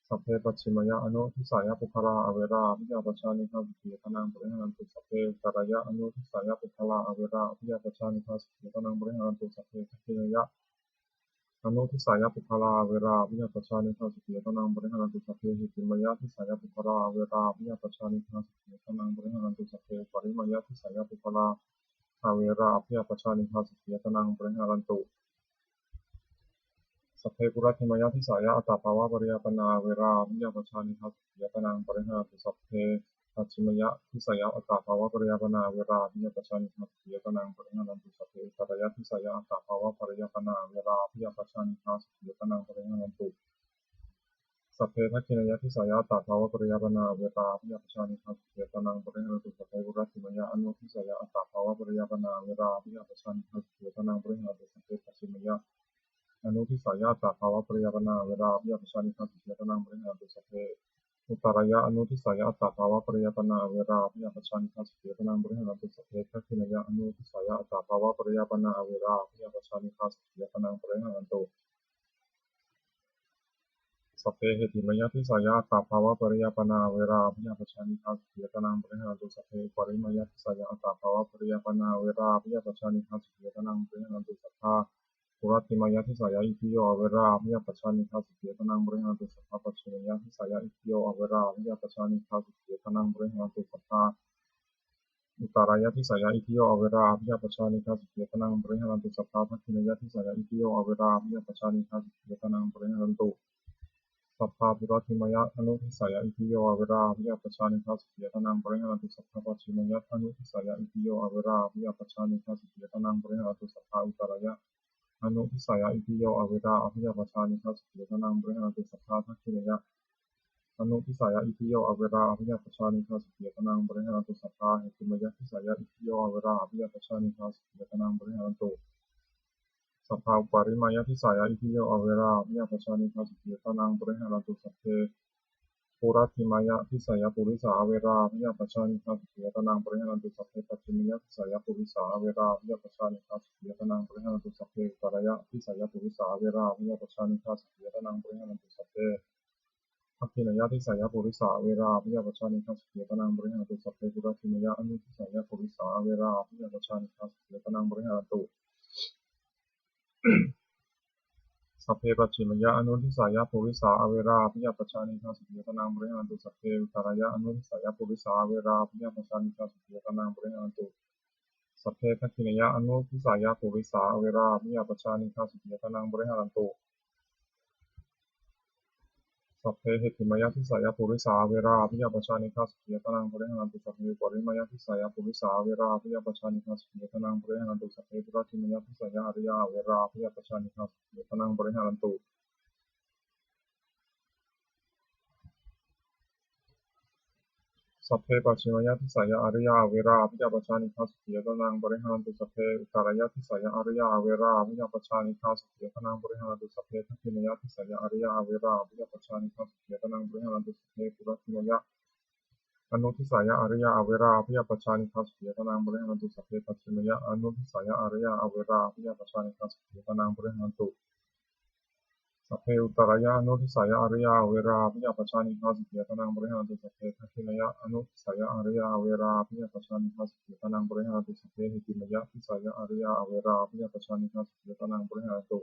Sabbe pacchimāya anudisāya puggalā averā abyāpajjhā anīghā sukhī attānaṃ pariharantu. Sabbe uttarāya anudisāya puggalā averā abyāpajjhā anīghā sukhī attānaṃ pariharantu. Sabbe dakkhiṇāya anudisāya puggalā averā abyāpajjhā anīghā sukhī attānaṃ pariharantu. Sabbe heṭṭhimāya disāya puggalā averā abyāpajjhā anīghā sukhī attānaṃ pariharantu. Sabbe uparimāya disāya puggalā averā abyāpajjhā anīghā sukhī attānaṃ pariharantu. Sabbe puratthimāya disāya attabhāvapariyāpannā averā abyāpajjhā anīghā sukhī attānaṃ pariharantu. Sabbe pacchimāya disāya attabhāvapariyāpannā averā abyāpajjhā anīghā sukhī attānaṃ pariharantu. Sabbe uttarāya disāya attabhāvapariyāpannā averā abyāpajjhā anīghā sukhī attānaṃ pariharantu. Sabbe dakkhiṇāya disāya attabhāvapariyāpannā averā abyāpajjhā anīghā sukhī attānaṃ pariharantu. Sabbe puratthimāya anudisāya attabhāvapariyāpannā averā abyāpajjhā anīghā sukhī attānaṃ pariharantu. Sabbe pacchimāya anudisāya attabhāvapariyāpannā averā abyāpajjhā anīghā sukhī attānaṃ pariharantu. Sabbe uttarāya anudisāya attabhāvapariyāpannā averā abyāpajjhā anīghā sukhī attānaṃ pariharantu. Sabbe dakkhiṇāya anudisāya attabhāvapariyāpannā averā abyāpajjhā anīghā sukhī attānaṃ pariharantu. Sabbe heṭṭhimāya disāya attabhāvapariyāpannā averā abyāpajjhā anīghā sukhī attānaṃ pariharantu. Sabbe uparimāya disāya attabhāvapariyāpannā averā abyāpajjhā anīghā sukhī attānaṃ pariharantu. Sabbā puratthimāya disāya itthiyo averā abyāpajjhā anīghā sukhī attānaṃ pariharantu. Sabbā pacchimāya disāya itthiyo averā abyāpajjhā anīghā sukhī attānaṃ pariharantu. Sabbā uttarāya disāya itthiyo averā abyāpajjhā anīghā sukhī attānaṃ pariharantu. Sabbā dakkhiṇāya disāya itthiyo averā abyāpajjhā anīghā sukhī attānaṃ pariharantu. Sabbā puratthimāya anudisāya itthiyo averā abyāpajjhā anīghā sukhī attānaṃ pariharantu. Sabbā pacchimāya anudisāya itthiyo averā abyāpajjhā anīghā sukhī attānaṃ pariharantu. Sabbā uttarāya anudisāya itthiyo averā abyāpajjhā anīghā sukhī attānaṃ pariharantu. Sabbā dakkhiṇāya anudisāya itthiyo averā abyāpajjhā anīghā sukhī attānaṃ pariharantu. Sabbā heṭṭhimāya disāya itthiyo averā abyāpajjhā anīghā sukhī attānaṃ pariharantu. Sabbā uparimāya disāya itthiyo averā abyāpajjhā anīghā sukhī attānaṃ pariharantu. Sabbe puratthimāya disāya purisā averā abyāpajjhā anīghā sukhī attānaṃ pariharantu. Sabbe pacchimāya disāya purisā averā abyāpajjhā anīghā sukhī attānaṃ pariharantu. Sabbe uttarāya disāya purisā averā abyāpajjhā anīghā sukhī attānaṃ pariharantu. Sabbe dakkhiṇāya disāya purisā averā abyāpajjhā anīghā sukhī attānaṃ pariharantu. Sabbe puratthimāya anudisāya purisā averā abyāpajjhā anīghā sukhī attānaṃ pariharantu. Sabbe pacchimāya anudisāya purisā averā abyāpajjhā anīghā sukhī attānaṃ pariharantu. Sabbe uttarāya anudisāya purisā averā abyāpajjhā anīghā sukhī attānaṃ pariharantu. Sabbe dakkhiṇāya anudisāya purisā averā abyāpajjhā anīghā sukhī attānaṃ pariharantu. Sabbe heṭṭhimāya disāya purisā averā abyāpajjhā anīghā sukhī attānaṃ pariharantu. Sabbe uparimāya disāya purisā averā abyāpajjhā anīghā sukhī attānaṃ pariharantu. Sabbe puratthimāya disāya ariyā averā abyāpajjhā anīghā sukhī attānaṃ pariharantu. Sabbe pacchimāya disāya ariyā averā abyāpajjhā anīghā sukhī attānaṃ pariharantu. Sabbe uttarāya disāya ariyā averā abyāpajjhā anīghā sukhī attānaṃ pariharantu. Sabbe dakkhiṇāya disāya ariyā averā abyāpajjhā anīghā sukhī attānaṃ pariharantu. Sabbe puratthimāya anudisāya ariyā averā abyāpajjhā anīghā sukhī attānaṃ pariharantu. Sabbe pacchimāya anudisāya ariyā averā abyāpajjhā anīghā sukhī attānaṃ pariharantu. Sabbe uttarāya anudisāya ariyā averā abyāpajjhā anīghā sukhī attānaṃ pariharantu. Sabbe dakkhiṇāya anudisāya ariyā averā abyāpajjhā anīghā sukhī attānaṃ pariharantu. Sabbe heṭṭhimāya disāya ariyā averā abyāpajjhā anīghā sukhī attānaṃ pariharantu.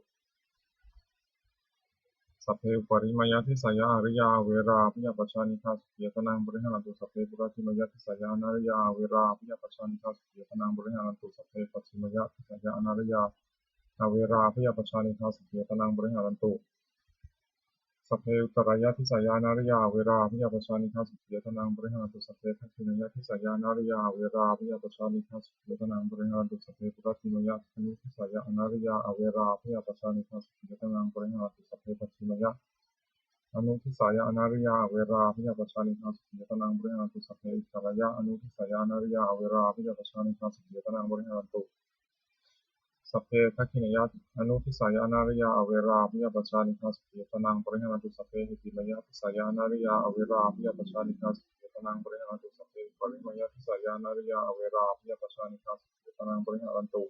Sabbe uparimāya disāya ariyā averā abyāpajjhā anīghā sukhī attānaṃ pariharantu. Sabbe puratthimāya disāya anariyā averā abyāpajjhā anīghā sukhī attānaṃ pariharantu. Sabbe pacchimāya disāya anariyā averā abyāpajjhā anīghā sukhī attānaṃ pariharantu. Sabbe uttarāya disāya anariyā averā abyāpajjhā anīghā sukhī attānaṃ pariharantu. Sabbe dakkhiṇāya disāya anariyā averā abyāpajjhā anīghā sukhī attānaṃ pariharantu. Sabbe puratthimāya anudisāya anariyā averā abyāpajjhā anīghā sukhī attānaṃ pariharantu. Sabbe pacchimāya anudisāya anariyā averā abyāpajjhā anīghā sukhī attānaṃ pariharantu. Sabbe uttarāya anudisāya anariyā averā abyāpajjhā anīghā sukhī attānaṃ pariharantu. Sabbe dakkhiṇāya anudisāya anariyā averā abyāpajjhā anīghā sukhī attānaṃ pariharantu. Sabbe heṭṭhimāya disāya anariyā averā abyāpajjhā anīghā sukhī attānaṃ pariharantu. Sabbe uparimāya disāya anariyā averā abyāpajjhā anīghā sukhī attānaṃ pariharantu.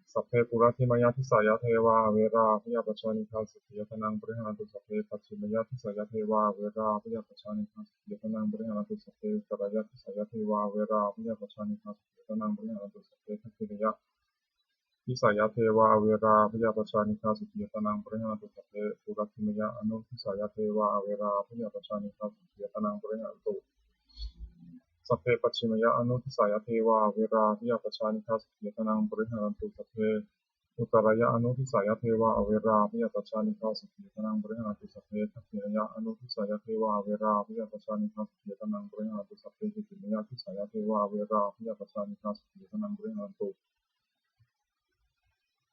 Sabbe puratthimāya disāya devā averā abyāpajjhā anīghā sukhī attānaṃ pariharantu. Sabbe pacchimāya disāya devā averā abyāpajjhā anīghā sukhī attānaṃ pariharantu. Sabbe uttarāya disāya devā averā abyāpajjhā anīghā sukhī attānaṃ pariharantu. Sabbe dakkhiṇāya disāya devā averā abyāpajjhā anīghā sukhī attānaṃ pariharantu. Sabbe puratthimāya anudisāya devā averā abyāpajjhā anīghā sukhī attānaṃ pariharantu. Sabbe pacchimāya anudisāya devā averā abyāpajjhā anīghā sukhī attānaṃ pariharantu. Sabbe uttarāya anudisāya devā averā abyāpajjhā anīghā sukhī attānaṃ pariharantu. Sabbe dakkhiṇāya anudisāya devā averā abyāpajjhā anīghā sukhī attānaṃ pariharantu. Sabbe heṭṭhimāya disāya devā averā abyāpajjhā anīghā sukhī attānaṃ pariharantu.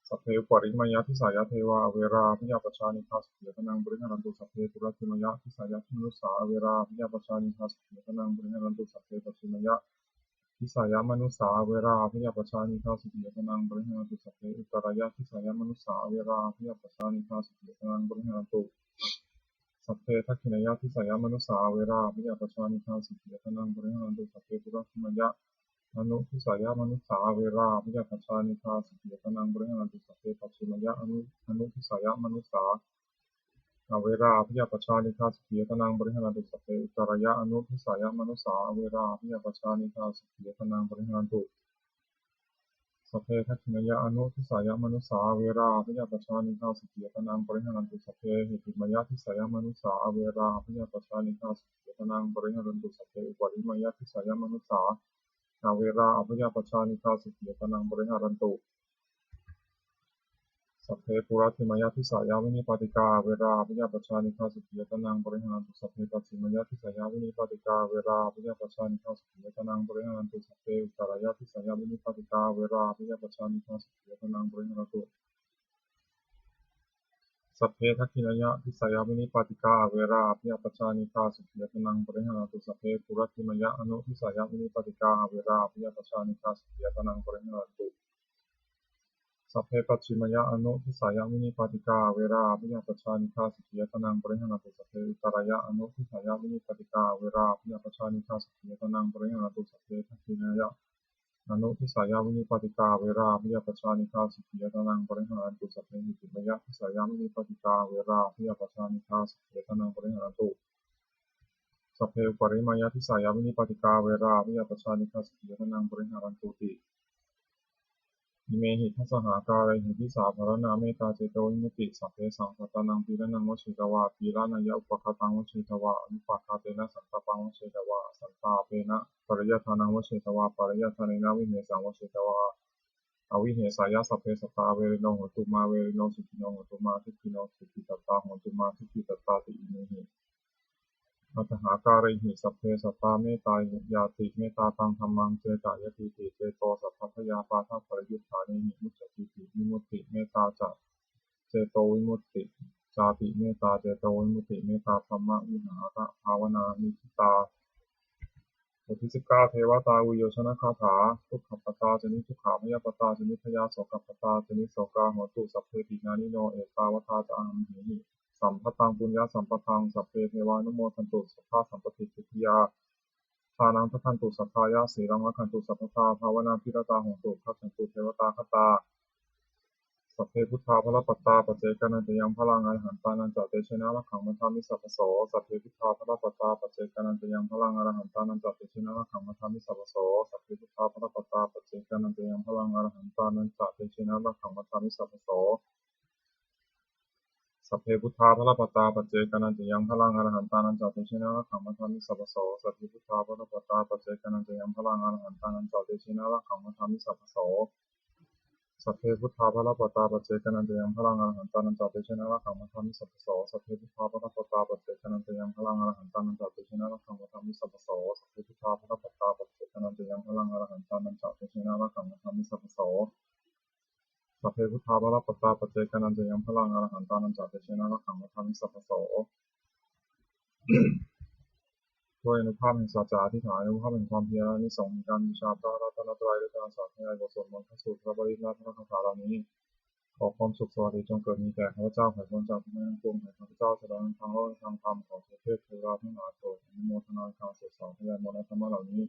Sabbe uparimāya disāya devā averā abyāpajjhā anīghā sukhī attānaṃ pariharantu. Sabbe puratthimāya disāya manussā averā abyāpajjhā anīghā sukhī attānaṃ pariharantu. Sabbe pacchimāya disāya manussā averā abyāpajjhā anīghā sukhī attānaṃ pariharantu. Sabbe uttarāya disāya manussā averā abyāpajjhā anīghā sukhī attānaṃ pariharantu. Sabbe dakkhiṇāya disāya manussā averā abyāpajjhā anīghā sukhī attānaṃ pariharantu. Sabbe puratthimāya anudisāya manussā averā abyāpajjhā anīghā sukhī attānaṃ pariharantu. Sabbe pacchimāya anu- anudisāya manussā averā abyāpajjhā anīghā sukhī attānaṃ pariharantu. Sabbe uttarāya anudisāya manussā averā abyāpajjhā anīghā sukhī attānaṃ pariharantu. Sabbe dakkhiṇāya anudisāya manussā averā abyāpajjhā anīghā sukhī attānaṃ pariharantu. Sabbe heṭṭhimāya disāya manussā averā abyāpajjhā anīghā sukhī attānaṃ pariharantu. Sabbe uparimāya disāya manussā averā abyāpajjhā anīghā sukhī attānaṃ pariharantu. Sabbe puratthimāya disāya vinipātikā averā abyāpajjhā anīghā sukhī attānaṃ pariharantu. Sabbe pacchimāya disāya vinipātikā averā abyāpajjhā anīghā sukhī attānaṃ pariharantu. Sabbe uttarāya disāya vinipātikā averā abyāpajjhā anīghā sukhī attānaṃ pariharantu. Sabbe dakkhiṇāya disāya vinipātikā averā abyāpajjhā anīghā sukhī attānaṃ pariharantu. Sabbe puratthimāya anudisāya vinipātikā averā abyāpajjhā anīghā sukhī attānaṃ pariharantu. Sabbe pacchimāya anudisāya vinipātikā averā abyāpajjhā anīghā sukhī attānaṃ pariharantu. Sabbe uttarāya anudisāya vinipātikā averā abyāpajjhā anīghā sukhī attānaṃ pariharantu. Sabbe dakkhiṇāya anudisāya vinipātikā averā abyāpajjhā anīghā sukhī attānaṃ pariharantu. Sabbe heṭṭhimāya disāya vinipātikā averā abyāpajjhā anīghā sukhī attānaṃ pariharantu. Sabbe uparimāya disāya vinipātikā averā abyāpajjhā anīghā sukhī attānaṃ pariharantūti. Imehi dasahākārehi disāpharaṇā mettācetovimutti. Sabbesaṃ sattānaṃ pīḷanaṃ vajjetvā, pīḷanāya upaghātaṃ vajjetvā, anupaghātena santāpaṃ vajjetvā, asantāpena pariyādānaṃ vajjetvā, pariyādānena vihesaṃ vajjetvā, avihesāya sabbe sattā averino hontu mā verino, sukhino hontu mā dukkhino, sukhitattā hontu mā dukkhitattāti. Imehi aṭṭhahākārehi sabbe sattā mettāyāti. Mettātaṃ dhammaṃ cetayatīti. Ceto sabbabhayāpādapariyuṭṭhānehi muccatīti vimutti. Mettā ca cetovimutti cāti. Mettā cetovimutti mettābrahmavihārabhāvanā niṭṭhitā. Uddisīkā devatā. Uyyojanagāthā. Dukkhappattā ca niddukkhā, bhayappattā ca nibbhayā, sokappattā ca nissokā hontu sabbepi pāṇino. Ettāvatā ca amhehi sambhataṃ puññasampadaṃ sabbe devānumodantu sabbasampattisiddhiyā. Dānaṃ dadantu saddhāya, sīlaṃ rakkhantu sabbadā, bhāvanābhiratā hontu, gacchantu devatāgatā. Sabbe buddhā balappattā, paccekānañca yaṃ balaṃ, arahantānañca tejena, rakkhaṃ bandhāmi sabbaso. Sabbe buddhā balappattā, paccekānañca yaṃ balaṃ, arahantānañca tejena, rakkhaṃ bandhāmi sabbaso. Sabbe buddhā balappattā, paccekānañca yaṃ balaṃ, arahantānañca tejena, rakkhaṃ bandhāmi sabbaso. Sabbe buddhā balappattā, paccekānañca yaṃ balaṃ, arahantānañca tejena, rakkhaṃ bandhāmi sabbaso. Sabbe buddhā balappattā, paccekānañca yaṃ balaṃ, arahantānañca tejena, rakkhaṃ bandhāmi sabbaso. Sabbe buddhā balappattā, paccekānañca yaṃ balaṃ, arahantānañca tejena, rakkhaṃ bandhāmi sabbaso. Sabbe buddhā balappattā, paccekānañca yaṃ balaṃ, arahantānañca tejena, rakkhaṃ bandhāmi sabbaso. Sabbe buddhā balappattā, paccekānañca yaṃ balaṃ, arahantānañca tejena, rakkhaṃ bandhāmi sabbaso. Sabbe buddhā balappattā, paccekānañca yaṃ balaṃ, arahantānañca tejena, rakkhaṃ bandhāmi sabbaso. ด้วยอานุภาพแห่งสัจจะอธิษฐาน อานุภาพแห่งความเพียร อานิสงส์แห่งการบูชาพระรัตนตรัย และการสาธยายบทสวดมนต์พระสูตร พระปริตร และพระคาถาเหล่านี้ ขอความสุขสวัสดีจงเกิดมีแก่ข้าพเจ้า ขอพรจากพระทั้งปวงแก่ข้าพเจ้า เจริญทางโลกทางธรรม ขอเทพเทวดาทั้งหลายโปรดอนุโมทนาการสวดสาธยายมนต์และธรรมะเหล่านี้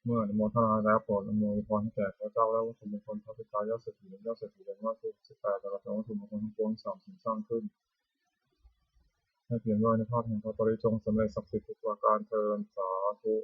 เมื่ออนุโมทนาแล้วโปรดอำนวยพรให้แก่ข้าพเจ้าและวัตถุมงคลพระปิดตายอดเศรษฐีและยอดเศรษฐีและวัตถุสิบแปดตลอดจนวัตถุมงคลทั้งปวงที่สามสิ่งสร้างขึ้น ให้เปี่ยมด้วยอานุภาพแห่งพระปริตรจงสำเร็จศักดิ์สิทธิ์ทุกประการเทอญ สาธุ